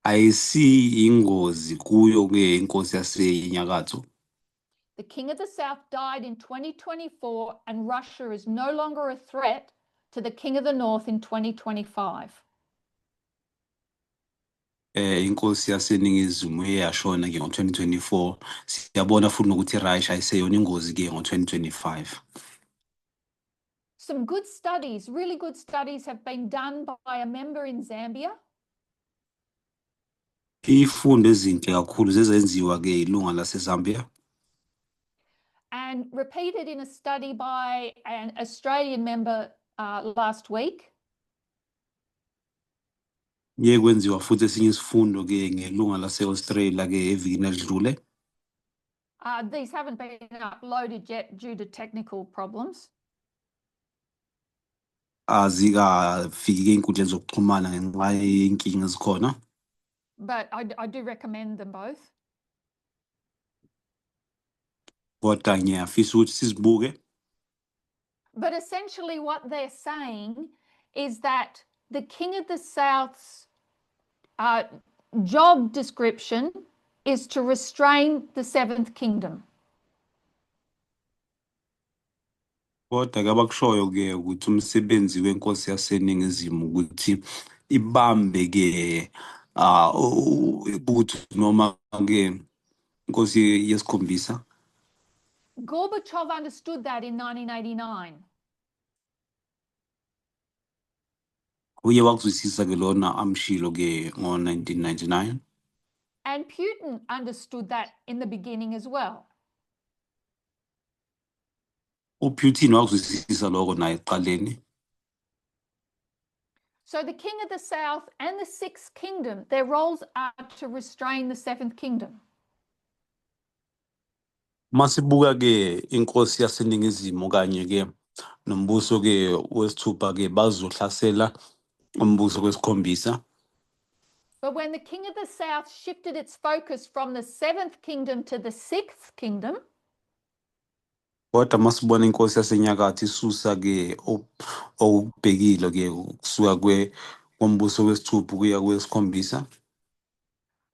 Ayisi ingozi kuyo ke inkosi yasenyakatho. The King of the South died in 2024, and Russia is no longer a threat to the King of the North in 2025. Inkosi yaseNingizimu eyashona ke ngo-2024, siyabona futhi nokuthi iRussia ayiseyona ingozi ke ngo-2025. Some good studies, really good studies, have been done by a member in Zambia. Izifundo ezinhle kakhulu zezenziwa ke ilunga laseZambia and repeated in a study by an Australian member last week. Kuye kwenziwa futhi esinye isifundo ke ngelunga lase-Australia ke evikini elidlule. These haven't been uploaded yet due to technical problems. Azikafiki ke ey'nkundleni zokuxhumana ngenxa yenkinga ezikhona. But I do recommend them both. Kodwa ngiyafisa ukuthi sizibuke. But essentially, what they're saying is that the King of the South's job description is to restrain the seventh kingdom. Kodwa ke abakushoyo ke ukuthi umsebenzi wenkosi yaseNingizimu ukuthi ibambe ke ukuthi noma ke inkosi yesikhombisa. Gorbachev understood that in 1989. Uye wakuzwisisa ke lona amshilo ke ngo-1999. And Putin understood that in the beginning as well. UPutin wakuzwisisa lokho naye ekuqaleni. So the King of the South and the Sixth Kingdom, their roles are to restrain the Seventh Kingdom. Masibuka ke inkosi yaseNingizimu kanye ke nombuso ke wesithupha ke bazohlasela umbuso wesikhombisa. But when the King of the South shifted its focus from the Seventh Kingdom to the Sixth Kingdom, Kodwa masibona inkosi yasenyakatho isusa ke okubhekile ke kusuka kwe kombuso wesithupha kuya kwesikhombisa,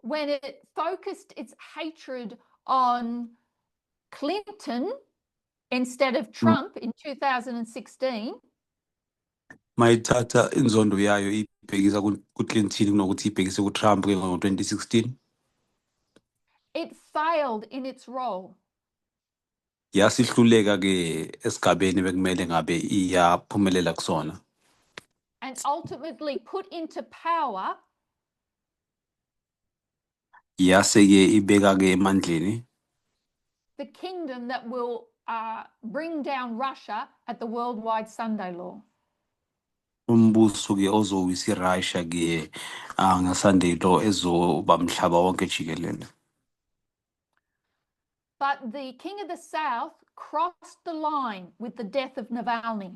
when it focused its hatred on Clinton instead of Trump in 2016, mayithatha inzondo yayo ibhekisa kuClinton kunokuthi ibhekise kuTrump ke ngo-2016, it failed in its role. Yasihluleka ke esigabeni bekumele ngabe iyaphumelela kusona. And ultimately put into power Yase ke ibeka ke emandleni the kingdom that will bring down Russia at the worldwide Sunday law. Umbuso ke ozowisa iRussia ke ngeSunday law ezoba mhlaba wonke jikelele. But the King of the South crossed the line with the death of Navalny.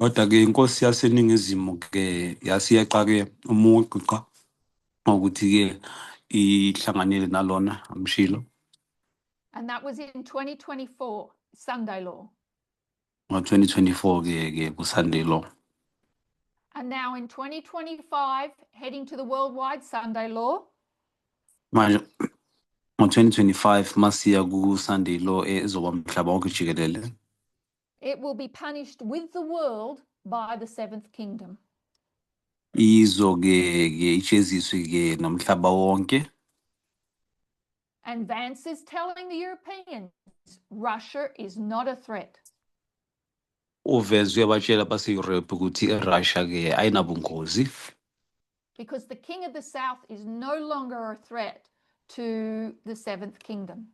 Kodwa ke inkosi yaseNingizimu ke yasiyeqa ke umugqa ngokuthi ke ihlanganele nalona amshilo. And that was in 2024, Sunday law. Ngo-2024 ke ke ku-Sunday law. And now in 2025, heading to the worldwide Sunday law, Manje ngo-2025 masiya ku-Sunday law ezoba mhlaba wonke jikelele, it will be punished with the world by the seventh kingdom. Izoke ke ijeziswe ke nomhlaba wonke. And Vance is telling the Europeans Russia is not a threat. UVance uyabatshela base-Europe ukuthi iRussia ke ayinabungozi because the King of the South is no longer a threat to the seventh kingdom.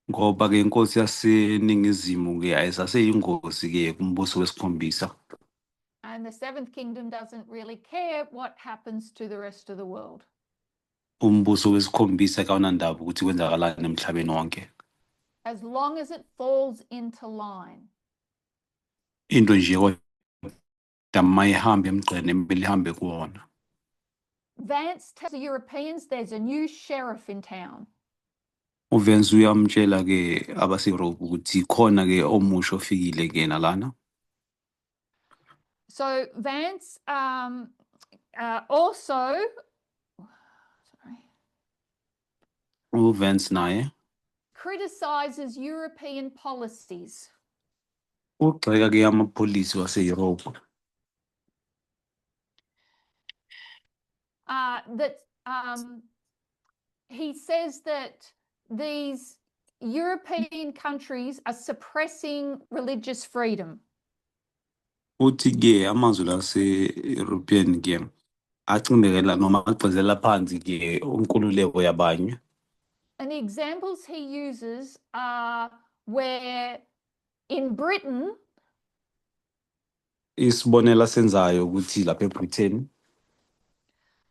Ngoba ke inkosi yaseNingizimu ke ayisaseyingozi ke kumbuso wesikhombisa. And the seventh kingdom doesn't really care what happens to the rest of the world. Umbuso wesikhombisa kawunandaba ukuthi kwenzakalani emhlabeni wonke. As long as it falls into line. Into nje kodwa mayihambe emgqeni emele ihambe kuwona. Vance tells the Europeans there's a new sheriff in town. UVance uyamtshela ke abase-Europe ukuthi khona ke omusha ofikile ke nalana. So Vance also, sorry, UVance naye Criticizes European policies. Ugxeka ke ama-policy wase-Europe. That he says that these European countries are suppressing religious freedom. Uthi ke amazwe lase-European ke acindezela noma agcizela phansi ke inkululeko yabanye. And the examples he uses are where in Britain, Isibonelo asenzayo ukuthi lapha eBritain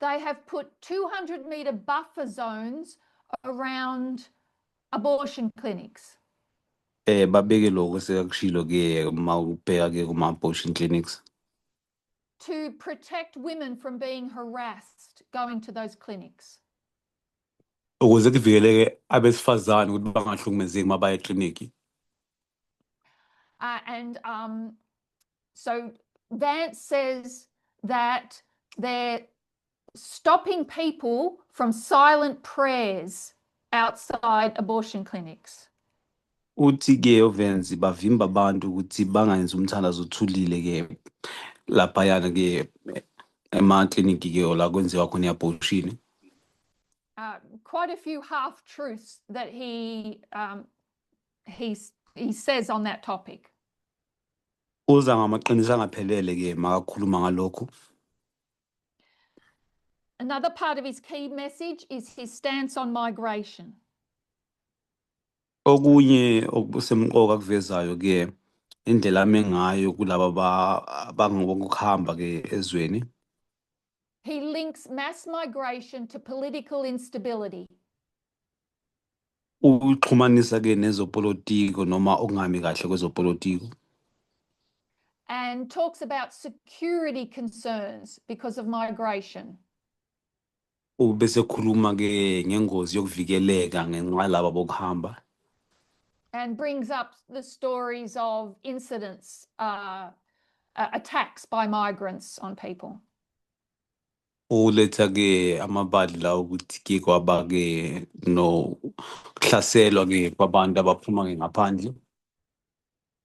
they have put 200-meter buffer zones around abortion clinics. Babeke lokho sekakushilo ke uma ubheka ke kuma abortion clinics to protect women from being harassed going to those clinics. Ukuze kuvikeleke abesifazane ukuthi bangahlukumezeki uma baya ekliniki. And so Vance says that they're stopping people from silent prayers outside abortion clinics. Uthi ke uVance bavimba abantu ukuthi bangayenzi umthandazo othulile ke laphayana ke emakliniki ke la kwenziwa khona i-abortion. Quite a few half truths that he says on that topic. Uza ngamaqiniso angaphelele ke makakhuluma ngalokhu. Another part of his key message is his stance on migration. Okunye okusemqoka akuvezayo ke indlela ame ngayo kulaba abangokuhamba ke ezweni. He links mass migration to political instability. Uxhumanisa ke nezopolitiko noma okungami kahle kwezopolitiko. And talks about security concerns because of migration. Ubese khuluma ke ngengozi yokuvikeleka ngenxa yalaba bokuhamba. And brings up the stories of incidents, attacks by migrants on people. Uletha ke amabali la ukuthi ke kwaba ke no kuhlaselwa ke kwabantu abaphuma ke ngaphandle.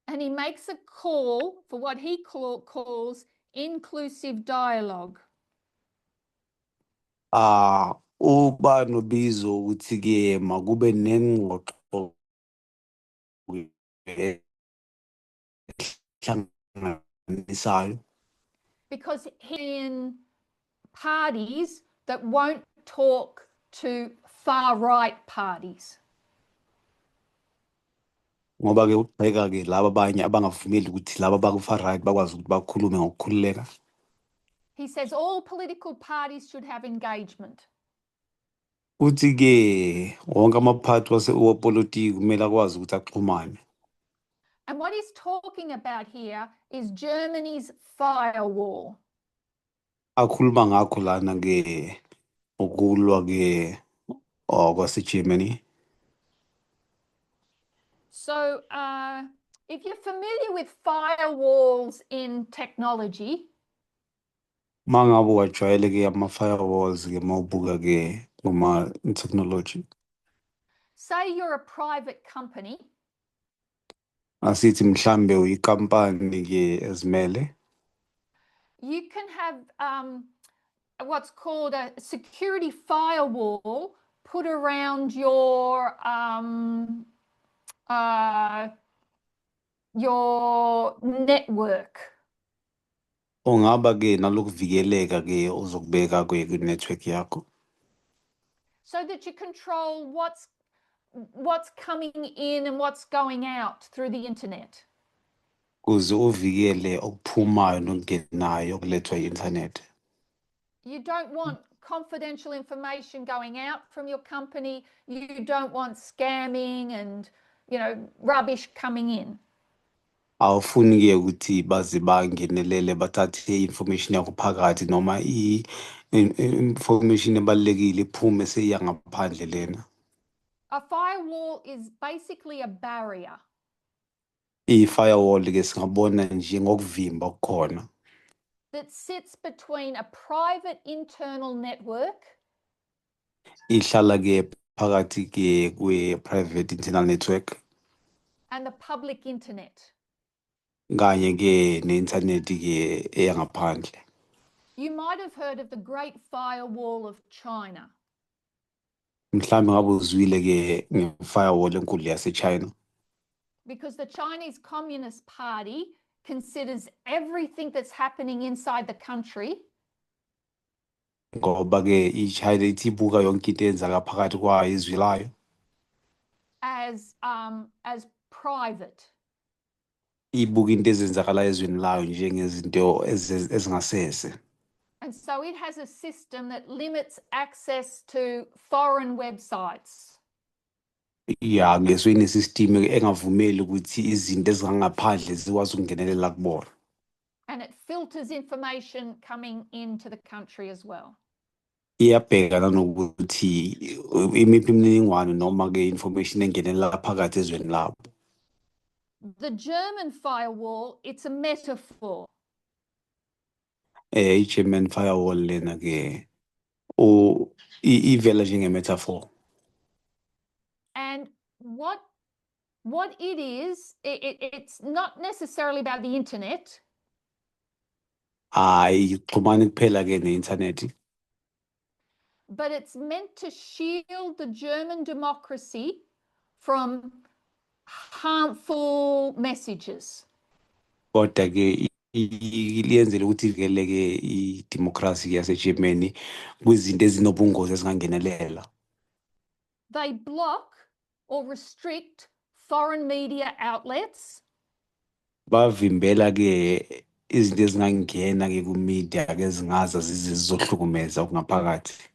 And he makes a call for what he calls inclusive dialogue. Ah, uba nobizo ukuthi ke makube nengxoxo ehlanganisayo. Because he in parties that won't talk to far right parties. Ngoba ke ugxeka ke laba abanye abangavumeli ukuthi laba abaku-far right bakwazi ukuthi bakhulume ngokukhululeka. He says all political parties should have engagement. Uthi ke wonke amaphathi wepolitiki kumele akwazi ukuthi axhumane. And what he's talking about here is Germany's firewall. Akhuluma ngakho lana ke ukulwa ke kwase-Germany. So, if you're familiar with firewalls in technology, Mangabe wajwayele ke ama-firewalls ke mawubuka ke kuma technology, say you're a private company asithi mhlambe uyikampani ke ezimele, you can have what's called a security firewall put around your network. Ungaba ke nalokuvikeleka ke ozokubeka ke kwi-network yakho so that you control what's coming in and what's going out through the internet. Kuze uvikele okuphumayo nokungenayo okulethwa i-internet. You don't want confidential information going out from your company. You don't want scamming and rubbish coming in. Awufuni ke ukuthi baze bangenelele bathathe i-information yakho phakathi noma i-information ebalulekile iphume seyiya ngaphandle lena. A firewall is basically a barrier. I-firewall ke singabona nje ngokuvimba okukhona that sits between a private internal network ihlala ke Phakathi ke kwe-private internal network and the public internet. Kanye ke ne-inthanethi ke eyangaphandle. You might have heard of the Great Firewall of China. Mhlawumbe ngabe uzwile ke nge-firewall enkulu yase-China. Because the Chinese Communist Party considers everything that's happening inside the country Ngoba ke i-China ithi ibuka yonke into eyenzeka phakathi kwayo izwi layo as private. Ibuka into ezenzakala ezweni layo njengezinto ezingasese. And so it has a system that limits access to foreign websites. Ya, ngeso ine-system engavumeli ukuthi izinto ezingangaphandle zikwazi ukungenelela kubona. And it filters information coming into the country as well. Iyabheka nanokuthi imiphi imininingwane noma ke information engenelela phakathi ezweni labo. The German firewall, it's a metaphor. I-German firewall lena ke o ivela njenge-metaphor. And what it is, it's not necessarily about the internet. Ayixhumani kuphela ke ne-inthanethi. But it's meant to shield the German democracy from harmful messages. Kodwa ke liyenzela ukuthi ivikeleke idemocracy yaseGermany kwizinto ezinobungozi ezingangenelela. They block or restrict foreign media outlets. Bavimbela ke izinto ezingangena ke ku-media ke ezingaza zize zizohlukumeza okungaphakathi.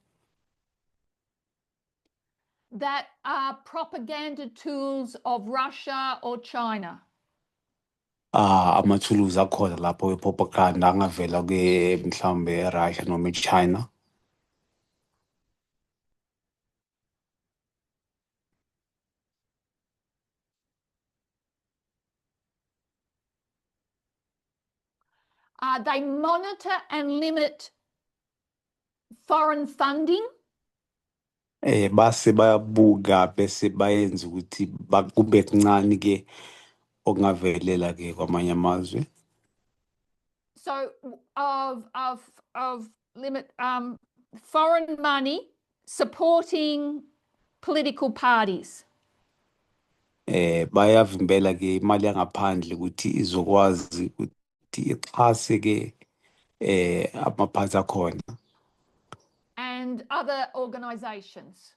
That are propaganda tools of Russia or China. Ah, amathuluzi akhona lapho we-propaganda angavela ke mhlawumbe eRussia noma eChina. They monitor and limit foreign funding. Base bayabuka bese bayenza ukuthi kube kuncane ke okungavelela ke kwamanye amazwe. So of limit foreign money supporting political parties. Bayavimbela ke imali yangaphandle ukuthi izokwazi ukuthi ixhase ke amaphathi akhona and other organizations.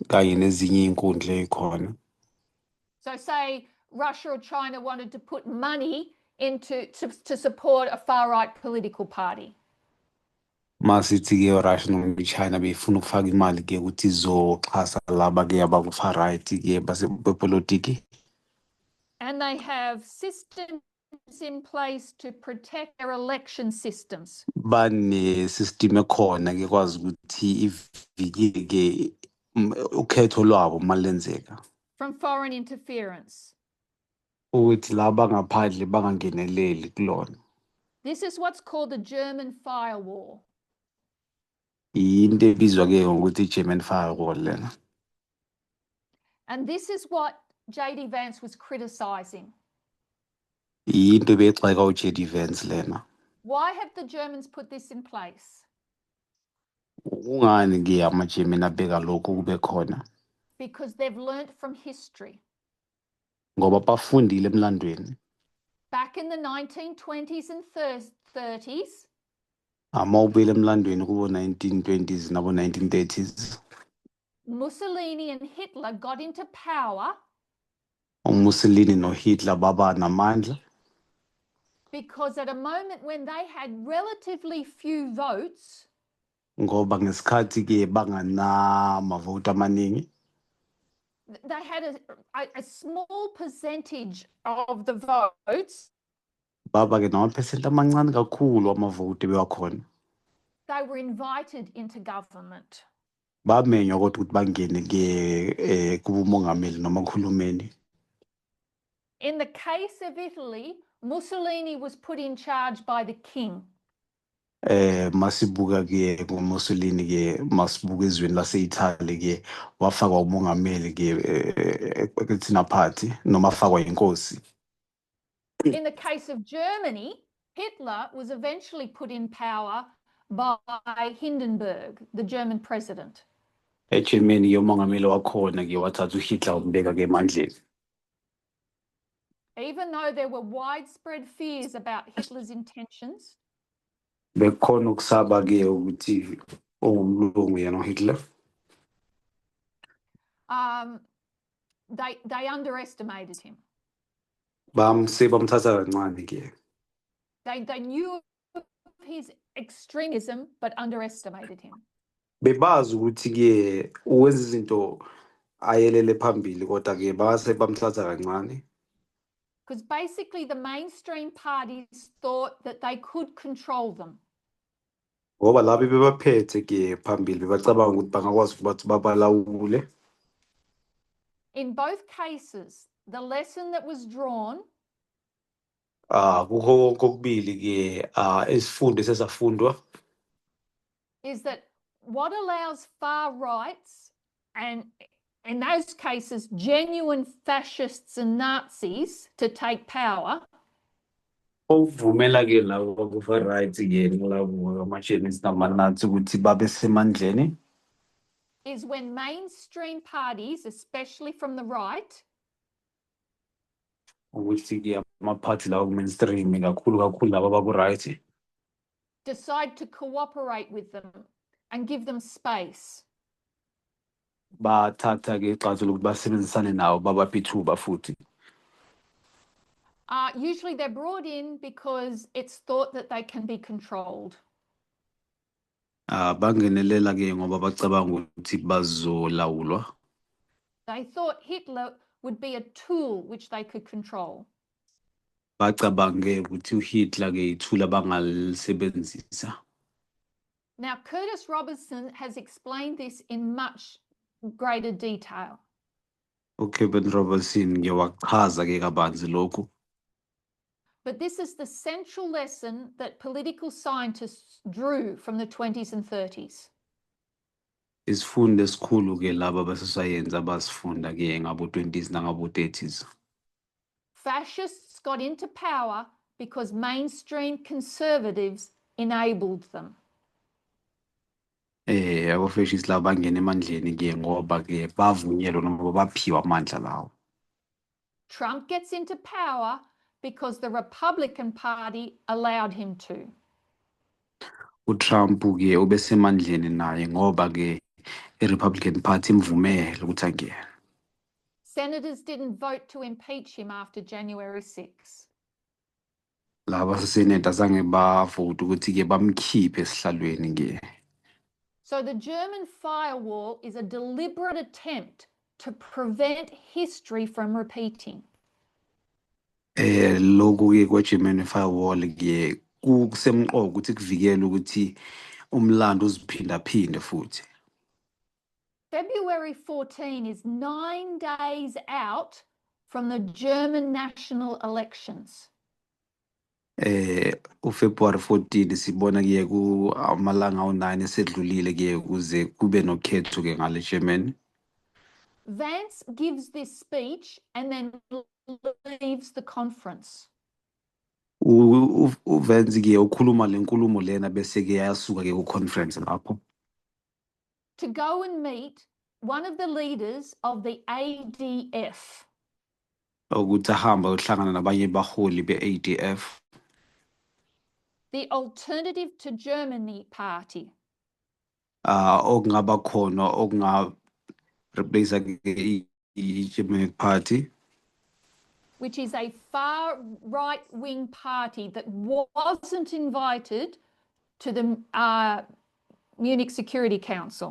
Kanye nezinye inkundla ezikhona. So say Russia or China wanted to put money into to support a far right political party. Masithi ke Russia noma iChina befuna ukufaka imali ke ukuthi izoxhasa laba ke abaku far right ke base bepolitiki. And they have systems in place to protect their election systems. Bane system ekhona ke kwazi ukuthi ivikele ke ukhetho lwabo malenzeka from foreign interference. Ukuthi laba ngaphandle bangangeneleli kulona. This is what's called the German firewall. Into ebizwa ke ngokuthi i-German firewall lena. And this is what JD Vance was criticizing. Into ebeyigxeka uJD Vance lena. Why have the Germans put this in place? Kungani ke ama-German abeka lokhu kube khona? Because they've learnt from history. Ngoba bafundile emlandweni. Back in the 1920s and 30s, Ama ubuyele emlandweni kubo 1920s nabo 1930s. Mussolini and Hitler got into power uMussolini noHitler baba namandla because at a moment when they had relatively few votes, ngoba ngesikhathi ke banganamavoti amaningi they had a small percentage of the votes. Baba ke namaphesenti amancane kakhulu amavoti bewakhona. They were invited into government. Bamenywa kodwa ukuthi bangene ke kubumongameli noma kuhulumeni. In the case of Italy, Mussolini was put in charge by the king. Masibuka ke ngoMussolini ke, masibuka ezweni lase-Italy ke, wafakwa umongameli ke ekuthina party noma afakwa inkosi. In the case of Germany, Hitler was eventually put in power by Hindenburg, the German president. EGermany ke, umongameli wakhona ke wathatha uHitler wambeka ke emandleni. Even though there were widespread fears about Hitler's intentions, Bekukhona ukusaba ke ukuthi owumlungu yena uHitler. They underestimated him. Bamse bamthatha kancane ke. They knew of his extremism, but underestimated him. Bebazi ukuthi ke uwenza izinto ayelele phambili, kodwa ke base bamthatha kancane. Because basically, the mainstream parties thought that they could control them. Ngoba labo bebaphethe ke phambili bebacabanga ukuthi bangakwazi ukuthi babalawule. In both cases, the lesson that was drawn Kukho konke okubili ke, isifundo esesafundwa is that what allows far rights and, in those cases, genuine fascists and Nazis to take power okuvumela ke labo baku-far right ke nalabo ama-Germans nama-Nazi ukuthi babe semandleni is when mainstream parties, especially from the right, ukuthi ke amaphathi lawo ku-mainstream, kakhulu kakhulu laba abaku-right, decide to cooperate with them and give them space. Bathatha ke igxathu lokuthi basebenzisane nawo, babaphe ithuba futhi. Usually they're brought in because it's thought that they can be controlled. Bangenelela ke ngoba bacabanga ukuthi bazolawulwa. They thought Hitler would be a tool which they could control. Bacabange ukuthi uHitler ke ithula bangalisebenzisa. Now, Curtis Robinson has explained this in much greater detail. UKevin Robertson ke wachaza ke kabanzi lokhu. But this is the central lesson that political scientists drew from the 20s and 30s. Isifundo esikhulu ke laba abasosayensi abasifunda ke ngabo 20s nangabo 30s. Fascists got into power because mainstream conservatives enabled them. Abo-fascist laba bangena emandleni ke ngoba ke bavunyelwa noma baphiwa amandla lawo. Trump gets into power because the Republican Party allowed him to. UTrump ke ubesemandleni naye ngoba ke i-Republican Party imvumele ukuthi angene. Senators didn't vote to impeach him after January 6. Laba basesenate azange bavote ukuthi ke bamkhiphe esihlalweni ke. So the German firewall is a deliberate attempt to prevent history from repeating. Lokhu ke kwe-German firewall ke kusemqoka ukuthi kuvikele ukuthi umlando uziphindaphinde futhi. February 14 is 9 days out from the German national elections. uFebruary 14 sibona ke ku amalanga awu9 esedlulile ke kuze kube nokhetho ke ngale Germany. Vance gives this speech and then leaves the conference. UVance ke ukhuluma lenkulumo lena bese ke yasuka ke ku conference lapho to go and meet one of the leaders of the ADF. Ukuthi ahambe ayohlangana nabanye baholi be-ADF, the Alternative to Germany Party. Okungaba khona okunga replace ke i-German Party, which is a far right wing party that wasn't invited to the Munich Security Council.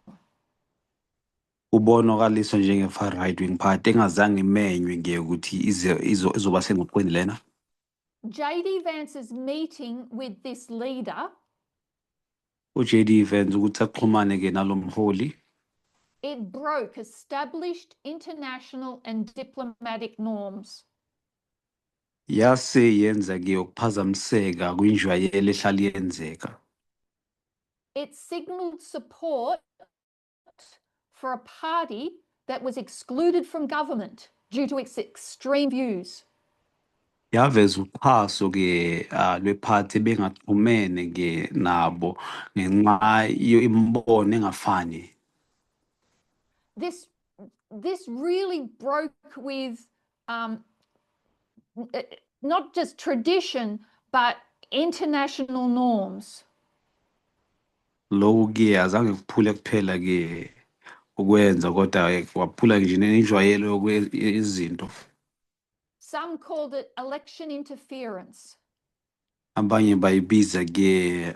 Ubonakaliswa njenge-far right wing party engazange imenywe nge ukuthi ize izoba sengxoxweni lena. JD Vance's meeting with this leader, uJD Vance ukuthi axhumane ke nalomholi, it broke established international and diplomatic norms. Yase yenza ke ukuphazamiseka kwinjwayelo ehlala yenzeka. It signaled support for a party that was excluded from government due to its extreme views. Yaveza uxhaso-ke lwephathi ebengaxhumene-ke nabo ngenxa imibono engafani. This really broke with not just tradition, but international norms. Lokhu-ke azange kuphule kuphela-ke ukwenza kodwa kwaphula nje nenjwayelo izinto. Some called it election interference. Abanye bayibiza ke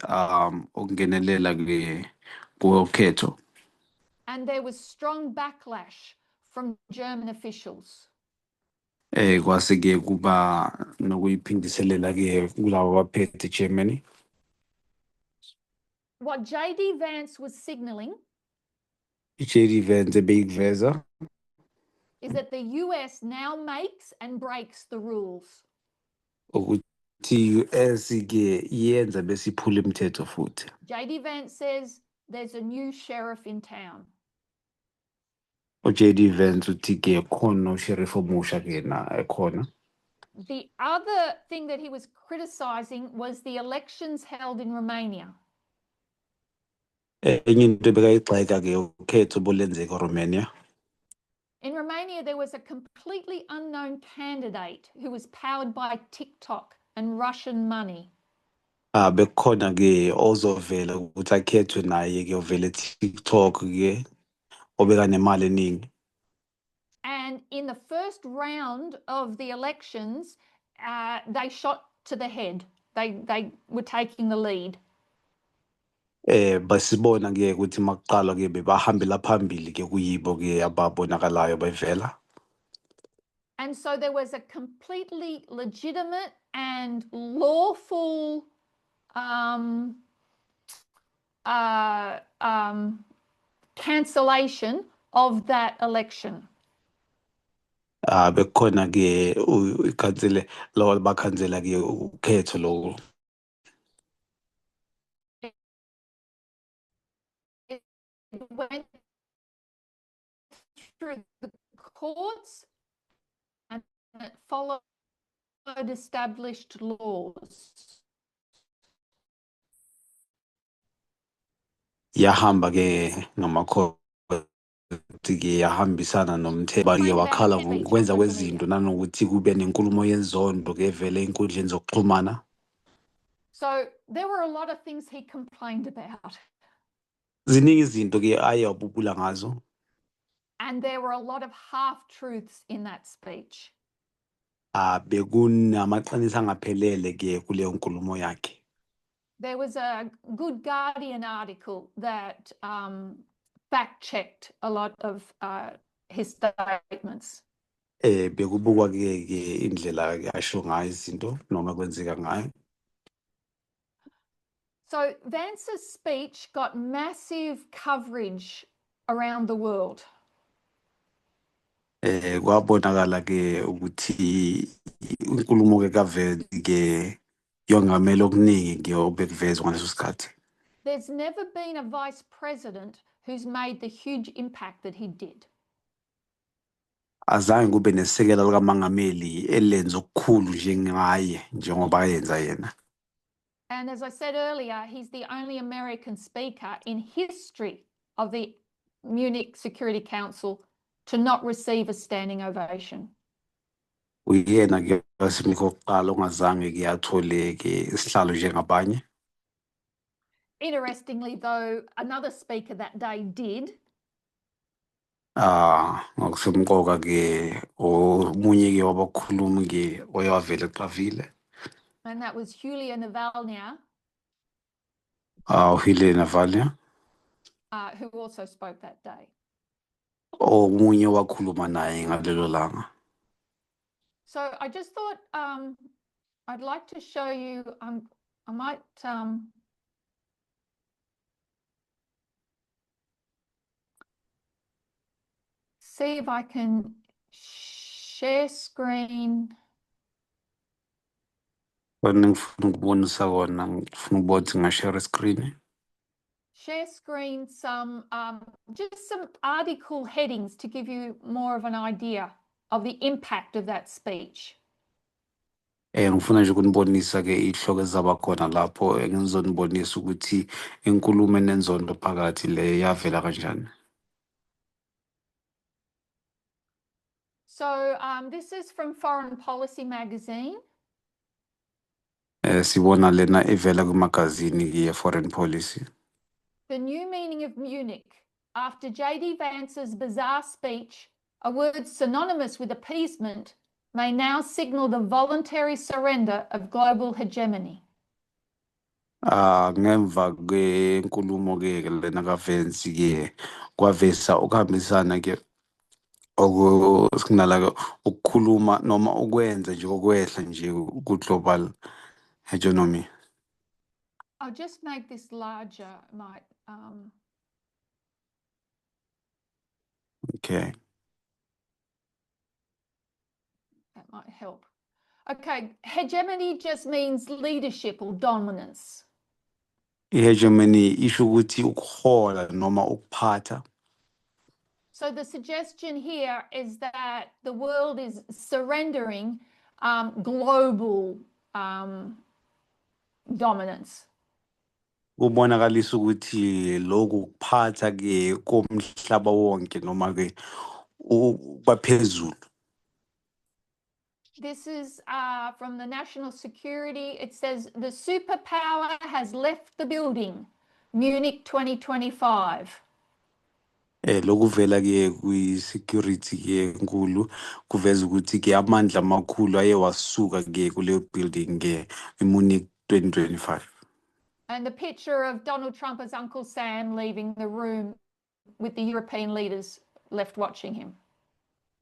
ukungenelela ke kokhetho. And there was strong backlash from German officials. Kwase ke kuba nokuyiphindiselela ke kulabo abaphethe Germany. What JD Vance was signaling JD Vance ebeyikuveza is that the US now makes and breaks the rules. Ukuthi US ke iyenza bese iphula imithetho futhi. JD Vance says there's a new sheriff in town. uJD Vance uthi ke khona usheriff omusha ke na ekhona. The other thing that he was criticizing was the elections held in Romania. Enye into ebekayigxeka ke ukhetho obulenzeka eRomania. In Romania, there was a completely unknown candidate who was powered by TikTok and Russian money. Bekukhona ke ozovela ukuthi akhethwe naye ke ovela TikTok ke obeka nemali eningi. And in the first round of the elections, they shot to the head. They were taking the lead. Basibona ke ukuthi makuqala ke bebahambela phambili ke kuyibo ke ababonakalayo bevela. And so there was a completely legitimate and lawful cancellation of that election. Bekukhona ke ikhansele lo bakhansela ke ukhetho lo. It went through the courts and it followed established laws. Yahamba ke ngamakhoti ke yahambisana nomthetho ke wakhala ngokwenza kwezinto nanokuthi kube nenkulumo yenzondo ke evele enkundleni zokuxhumana. So there were a lot of things he complained about. Ziningi izinto ke aye wabubula ngazo. And there were a lot of half-truths in that speech. Bekunamaqiniso angaphelele ke kuleyo nkulumo yakhe. There was a good Guardian article that fact-checked a lot of his statements. Bekubukwa ke ke indlela ke asho ngayo izinto noma kwenzeka ngayo. So Vance's speech got massive coverage around the world. Kwabonakala ke ukuthi inkulumo ke kaVance ke yongamela okuningi ke obekuvezwa ngaleso sikhathi. There's never been a vice president who's made the huge impact that he did. Azange kube nesekela likamongameli elenza okukhulu njengaye njengoba yenza yena. And as I said earlier, he's the only American speaker in history of the Munich Security Council to not receive a standing ovation. Uyena ke wasemika okuqala ongazange ke athole ke isihlalo njengabanye. Interestingly, though, another speaker that day did. Ngokusemqoka ke omunye ke wabakhulumi ke oye wavela eqavile. And that was Yulia Navalnaya. Yulia Navalnaya. Who also spoke that day. Omunye wakhuluma naye ngalelo langa. So I just thought I'd like to show you, I might see if I can share screen. Kona ngifuna ukubonisa kona ngifuna ukubona ukuthi ngashare screen. share screen some just some article headings to give you more of an idea of the impact of that speech. Ngifuna nje ukunibonisa ke ihloko ezaba khona lapho engizonibonisa ukuthi inkulumo enenzondo phakathi le yavela kanjani. So this is from Foreign Policy magazine. Sibona lena ivela kumagazini ye Foreign Policy. The new meaning of Munich after JD Vance's bizarre speech, a word synonymous with appeasement, may now signal the voluntary surrender of global hegemony. Ah, ngemva kwenkulumo ke lena kaVance ke kwavesa ukuhambisana ke okusinala ukukhuluma noma ukwenza nje okwehla nje ku global hegemony. I'll just make this larger, might Okay. That might help. Okay, hegemony just means leadership or dominance. I-hegemony isho ukuthi ukuhola noma ukuphatha. So the suggestion here is that the world is surrendering global dominance. Kubonakalisa ukuthi lokhu kuphatha ke komhlaba wonke noma ke baphezulu. This is from the National Security. It says the superpower has left the building, Munich 2025. Lokuvela ke kwi-security ke enkulu kuveza ukuthi ke amandla amakhulu aye wasuka ke kuleyo building ke eMunich 2025. And the picture of Donald Trump as Uncle Sam leaving the room with the European leaders left watching him.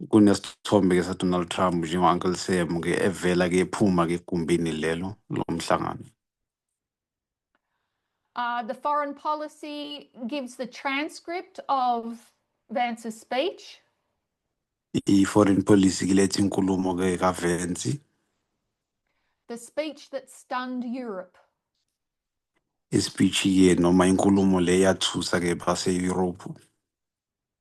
Kunesithombe ke sa-Donald Trump njengo-Uncle Sam ke evela ke ephuma ke egumbini lelo lomhlangano. The Foreign Policy gives the transcript of Vance's speech. I-Foreign Policy kiletha inkulumo ke kaVance. The speech that stunned Europe. I-speech ke noma inkulumo le yathusa ke base-Europe.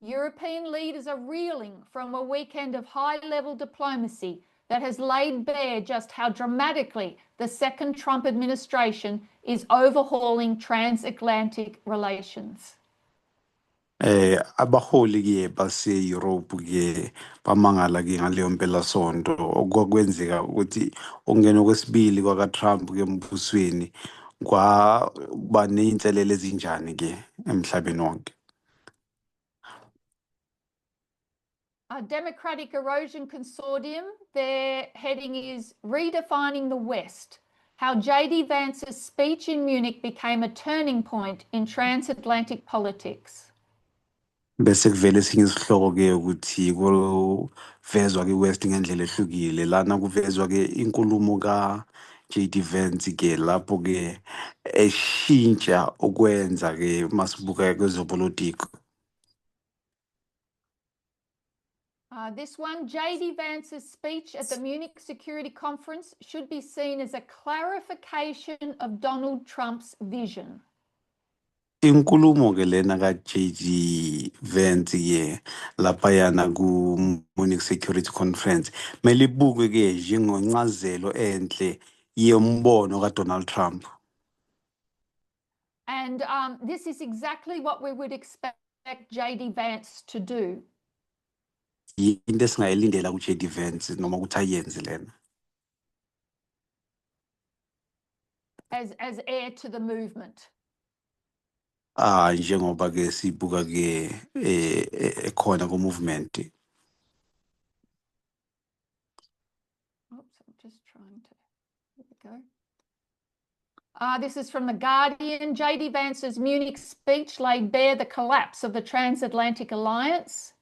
European leaders are reeling from a weekend of high-level diplomacy that has laid bare just how dramatically the second Trump administration is overhauling transatlantic relations. Abaholi ke base-Europe ke bamangala ke ngaleyo mpelasonto okwakwenzeka ukuthi ukungena kwesibili kwaka-Trump ke embusweni kwaba ney'nselelo ezinjani ke emhlabeni wonke. Democratic Erosion Consortium, their heading is Redefining the West, How JD Vance's speech in Munich became a turning point in transatlantic politics. Bese kuvela esinye isihloko ke ukuthi kuvezwa ke West ngendlela ehlukile lana kuvezwa ke inkulumo ka JD Vance ke lapho ke eshintsha ukwenza ke masibuka kwezopolitiko. This one, JD Vance's speech at the Munich Security Conference should be seen as a clarification of Donald Trump's vision. Inkulumo ke lena ka JD Vance ke laphayana ku Munich Security Conference mele ibukwe ke njengoncazelo enhle yombono ka Donald Trump. And this is exactly what we would expect JD Vance to do. Into esingayilindela ku JD Vance noma ukuthi ayenze lena. As heir to the movement. Ah, njengoba ke sibuka ke ekhona ku movement. Oops, I'm just trying to, there we go. This is from The Guardian. JD Vance's Munich speech laid bare the collapse of the transatlantic alliance.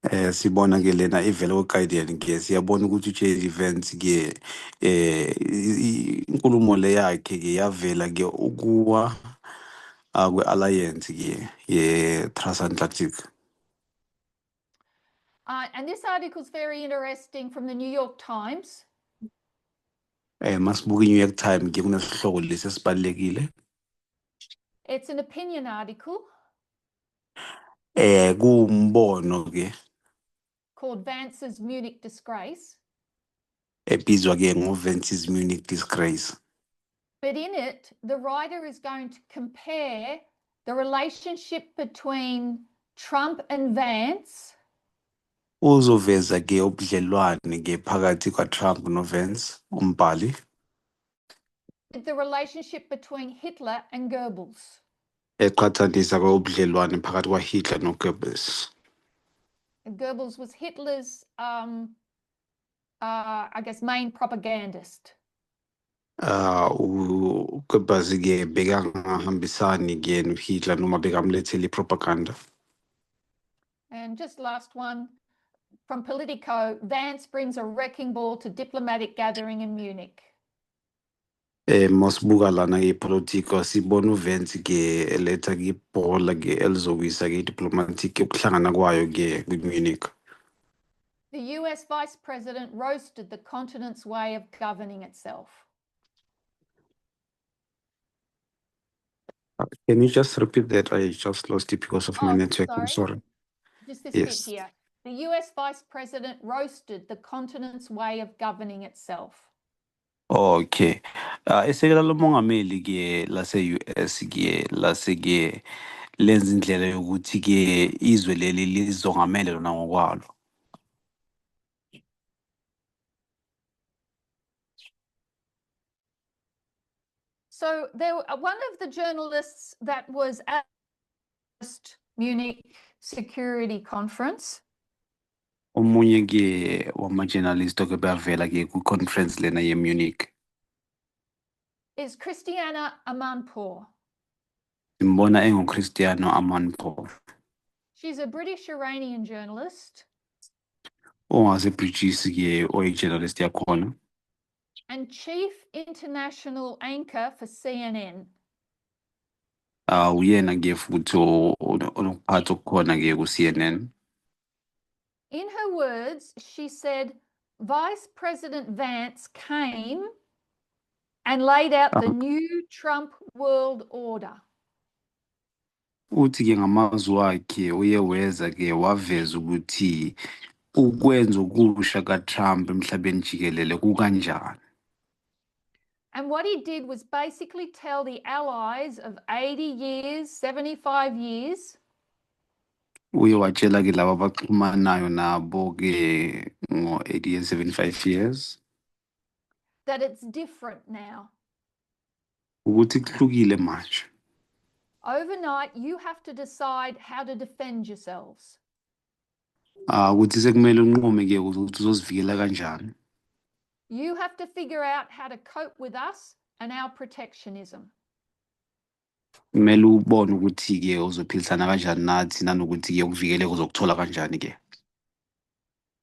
Sibona ke lena ivela ku Guardian ke siyabona ukuthi uJD Vance ke inkulumo le yakhe ke yavela ke ukuwa kwe-alliance ke ye transatlantic. And this article is very interesting from the New York Times. Masibuka iNew York Times ke kunesihloko lesi esibalekile. It's an opinion article Kuwumbono ke called Vance's Munich Disgrace. Ebizwa ke ngo-Vance's Munich Disgrace. But in it, the writer is going to compare the relationship between Trump and Vance Uzoveza ke ubudlelwane ke phakathi kwa-Trump no-Vance umbhali with the relationship between Hitler and Goebbels. Eqhathanisa ke ubudlelwane phakathi kwa-Hitler no-Goebbels. And Goebbels was Hitler's, I guess, main propagandist. uGoebbels ke bekangahambisani ke noHitler noma bekamlethela i-propaganda. And just last one from Politico: Vance brings a wrecking ball to diplomatic gathering in Munich. Masibuka lana ke-Politico sibona uVance ke eletha ke ibhola ke elizowisa ke diplomatic ukuhlangana kwayo ke kwi-Munich. The US Vice President roasted the continent's way of governing itself. Can you just repeat that? I just lost it because of my Oh, network. I'm sorry. sorry. Just this bit Yes. here. The US Vice President roasted the continent's way of governing itself. Okay. Isekela lomongameli ke lase-US ke lase ke lenza indlela yokuthi ke izwe leli lizongamele lona ngokwalo. So there, one of the journalists that was at the Munich Security Conference Omunye ke wama-journalist oke bavela ke kwi-conference lena ye-Munich is Christiana Amanpour. Simbona enguChristiana Amanpour. She's a British Iranian journalist Ongase-British ke oyi-journalist yakhona and chief international anchor for CNN. Uyena ke futhi onokuphatha okukhona ke ku-CNN. In her words, she said, Vice President Vance came and laid out the new Trump world order. Uthi ke ngamazwi wakhe uye weza ke waveza ukuthi ukwenza okusha kaTrump emhlabeni jikelele kukanjani. And what he did was basically tell the allies of 80 years, 75 years, Uye watshela ke laba abaxhumanayo nabo ke ngo-80 years, 75 years that it's different now. Ukuthi kuhlukile manje. Overnight, you have to decide how to defend yourselves. Ukuthi sekumele unqume ke ukuthi uzozivikela kanjani. You have to figure out how to cope with us and our protectionism. Kumele ubone ukuthi ke uzophilisana kanjani nathi nanokuthi ke ukuvikeleka uzokuthola kanjani ke.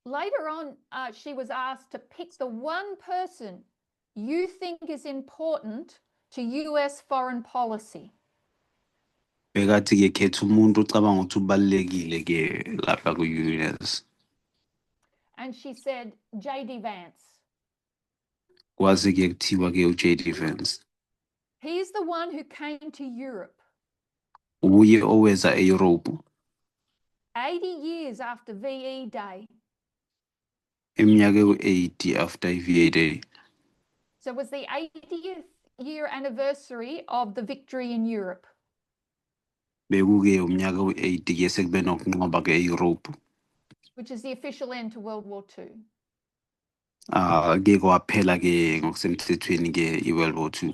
Later on, she was asked to pick the one person you think is important to US foreign policy. Bekathi ke khetha umuntu ocabanga ukuthi ubalulekile ke lapha ku-US. And she said, JD Vance. Kwaze ke kuthiwa ke uJD Vance. He's the one who came to Europe Uye oweza e-Europe 80 years after VE Day. Iminyaka ewu-80 after i-VE Day. So it was the 80th year anniversary of the victory in Europe. Bekuke umnyaka we-80 ke sekube nokunqoba ke e-Europe. Which is the official end to World War II. Ke kwaphela ke ngokusemthethweni ke i-World War II.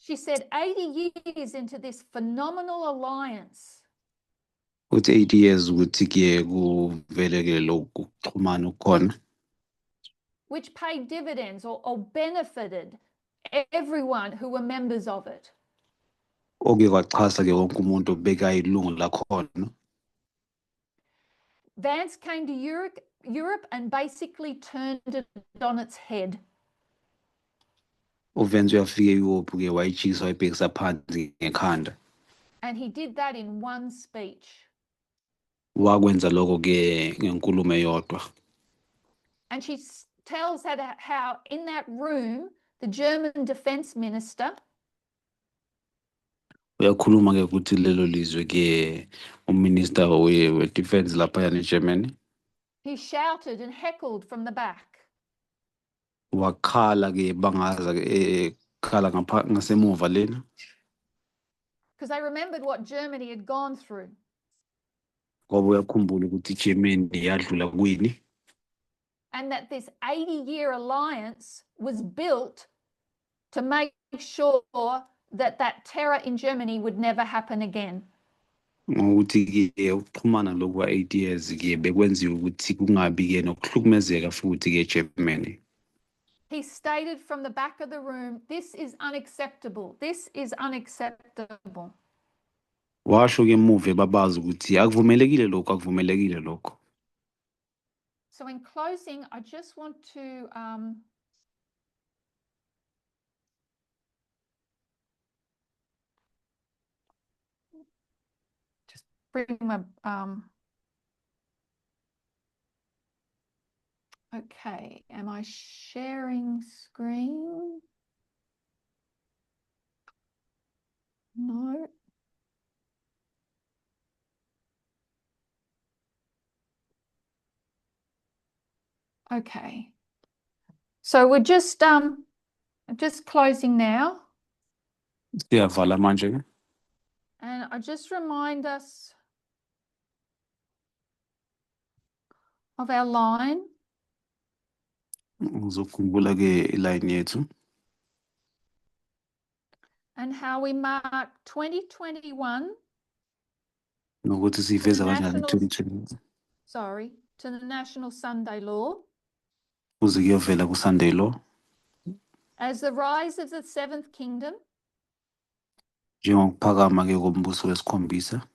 She said 80 years into this phenomenal alliance, Uthi 80 years ukuthi ke kuvele ke lokhu kuxhumana okukhona which paid dividends or benefited everyone who were members of it. Oke kwaxhasa ke wonke umuntu obekayilungu lakhona. Vance came to Europe and basically turned it on its head. uVance uyafika e-Europe ke wayijikisa wayibhekisa phansi ngekhanda. And he did that in one speech. Wakwenza lokho ke ngenkulumo eyodwa. And she tells how in that room, the German defense minister Uyakhuluma ke ukuthi lelo lizwe ke uminister we-defense laphayana eGermany He shouted and heckled from the back. Wakhala ke bangaza ke khala ngapha ngasemuva lena Because they remembered what Germany had gone through. Ngoba uyakhumbula ukuthi iGermany yadlula kwini And that this 80-year alliance was built to make sure that that terror in Germany would never happen again. Ngokuthi ke ukuxhumana lokhu kwa-80 years ke bekwenziwa ukuthi kungabi ke nokuhlukumezeka futhi ke eGermany. He stated from the back of the room, "This is unacceptable. This is unacceptable." Washo ke emuva babazi ukuthi akuvumelekile lokho, akuvumelekile lokho. So, in closing, I just want to just bring my. Okay, am I sharing screen? No. Okay. So we're just closing now. Siyavala manje ke. And I just remind us of our line. Ngizokhumbula ke iline yethu And how we mark 2021 nokuthi siyiveza kanjani National- 2020 sorry, to the National Sunday Law kuze kuyovela ku-Sunday Law as the rise of the seventh kingdom njengokuphakama ke kombuso wesikhombisa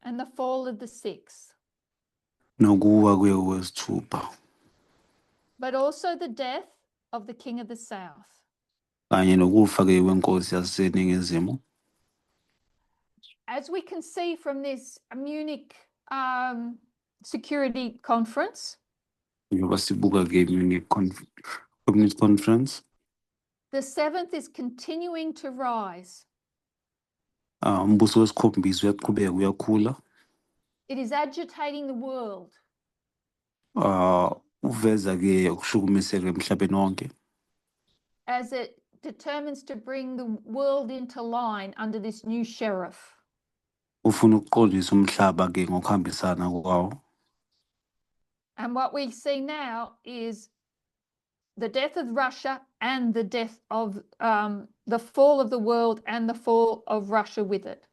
and the fall of the sixth, nokuwa kuye kwesithupha but also the death of the king of the south. Kanye nokufa ke kwenkosi yaseningizimu. As we can see from this Munich Security Conference, Njengoba sibuka ke Munich Conference, the seventh is continuing to rise. Umbuso wesikhombisa uyaqhubeka uyakhula. It is agitating the world. Uveza ke ukushukumiseka emhlabeni wonke As it determines to bring the world into line under this new sheriff. Ufuna ukuqondisa umhlaba ke ngokuhambisana kwawo. And what we see now is the death of Russia and the death of the fall of the world and the fall of Russia with it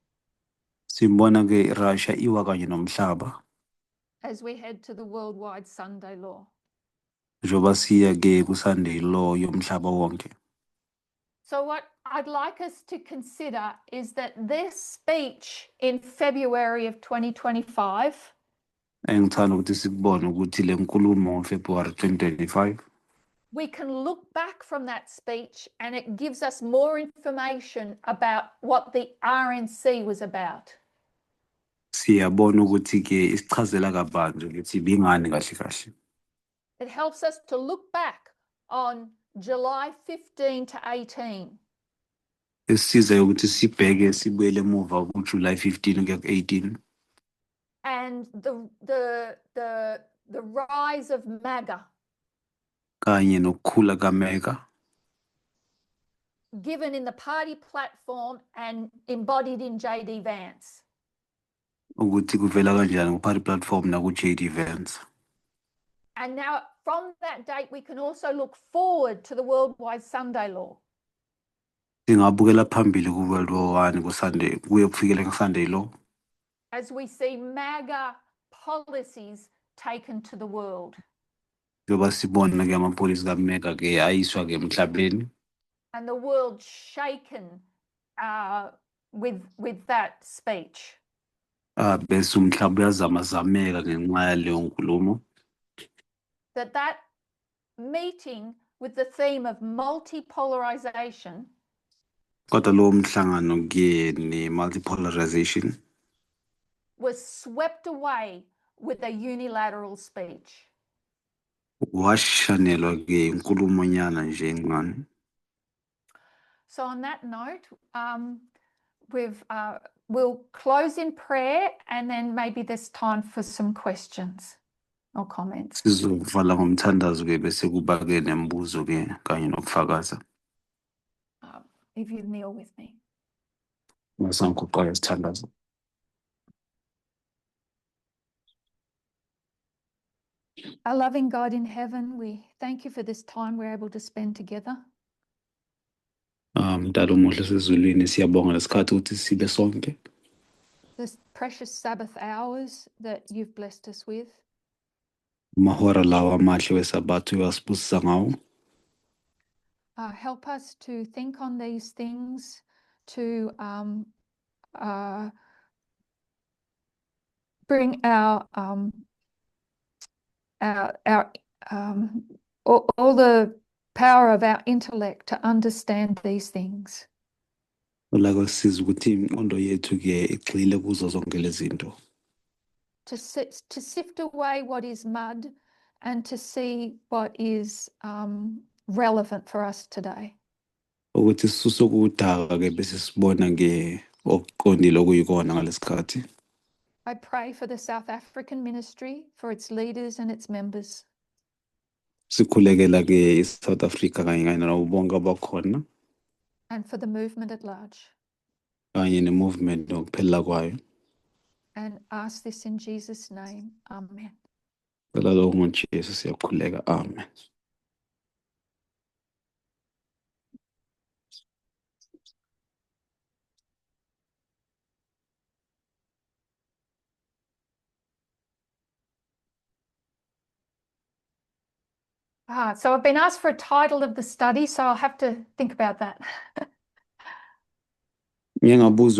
Simbona ke iRussia iwa kanye nomhlaba as we head to the worldwide Sunday Law. Njengoba siya ke ku-Sunday Law yomhlaba wonke. So, what I'd like us to consider is that this speech in February of 2025 Engithanda ukuthi sikubone ukuthi le nkulumo ngoFebruary 2025 we can look back from that speech and it gives us more information about what the RNC was about. Siyabona ukuthi ke isichazela kabanzi ukuthi ibingani kahle kahle. It helps us to look back on July 15 to 18 Isisiza ukuthi sibheke sibuyele emuva kuJuly 15 kuya ku-18 and the rise of MAGA kanye nokukhula kaMAGA given in the party platform and embodied in JD Vance. Ukuthi kuvela kanjani ku-party platform naku-JD Vance. And now from that date, we can also look forward to the worldwide Sunday Law. Singabukela phambili ku-World War One ku-Sunday kuye kufikele ku-Sunday Law as we see MAGA policies taken to the world njengoba sibona ke amapolisi kaMAGA ke ayiswa ke emhlabeni and the world shaken with that speech. Bese umhlaba uyazamazameka ngenxa yaleyo nkulumo. That meeting with the theme of multipolarization Kodwa lowo mhlangano ke ne-multipolarization was swept away with a unilateral speech. Washanelwa ke inkulumonyana nje encane. So, on that note, We've we'll close in prayer and then maybe there's time for some questions or comments. Sizovala ngomthandazo ke bese kuba ke nemibuzo ke kanye nokufakaza. If you kneel with me. Masanguqala sithandaza. Our loving God in heaven, we thank you for this time we're able to spend together. Ah, Mdali omuhle osezulwini, siyabonga lesikhathi ukuthi sibe sonke. This precious Sabbath hours that you've blessed us with. Amahora lawa amahle wesabatha uyasibusisa ngawo. Help us to think on these things, to bring our all the power of our intellect to understand these things. La kusisiza ukuthi imiqondo yethu ke igxile kuzo zonke lezi zinto. To sift away what is mud and to see what is relevant for us today. Ukuthi sisuse ukudaka ke bese sibona ke okuqondile okuyikona ngalesikhathi. I pray for the South African ministry, for its leaders and its members. Sikhulekela ke iSouth Africa kanye kanye nabo bonke abakhona And for the movement at large. Kanye ne-movement nokuphelela kwayo. And ask this in Jesus' name. Amen. Cela lokhu ngoJesu siyakhuleka, amen. Ah, so I've been asked for a title of the study, so I'll have to think about that. Ngike ngabuzwa.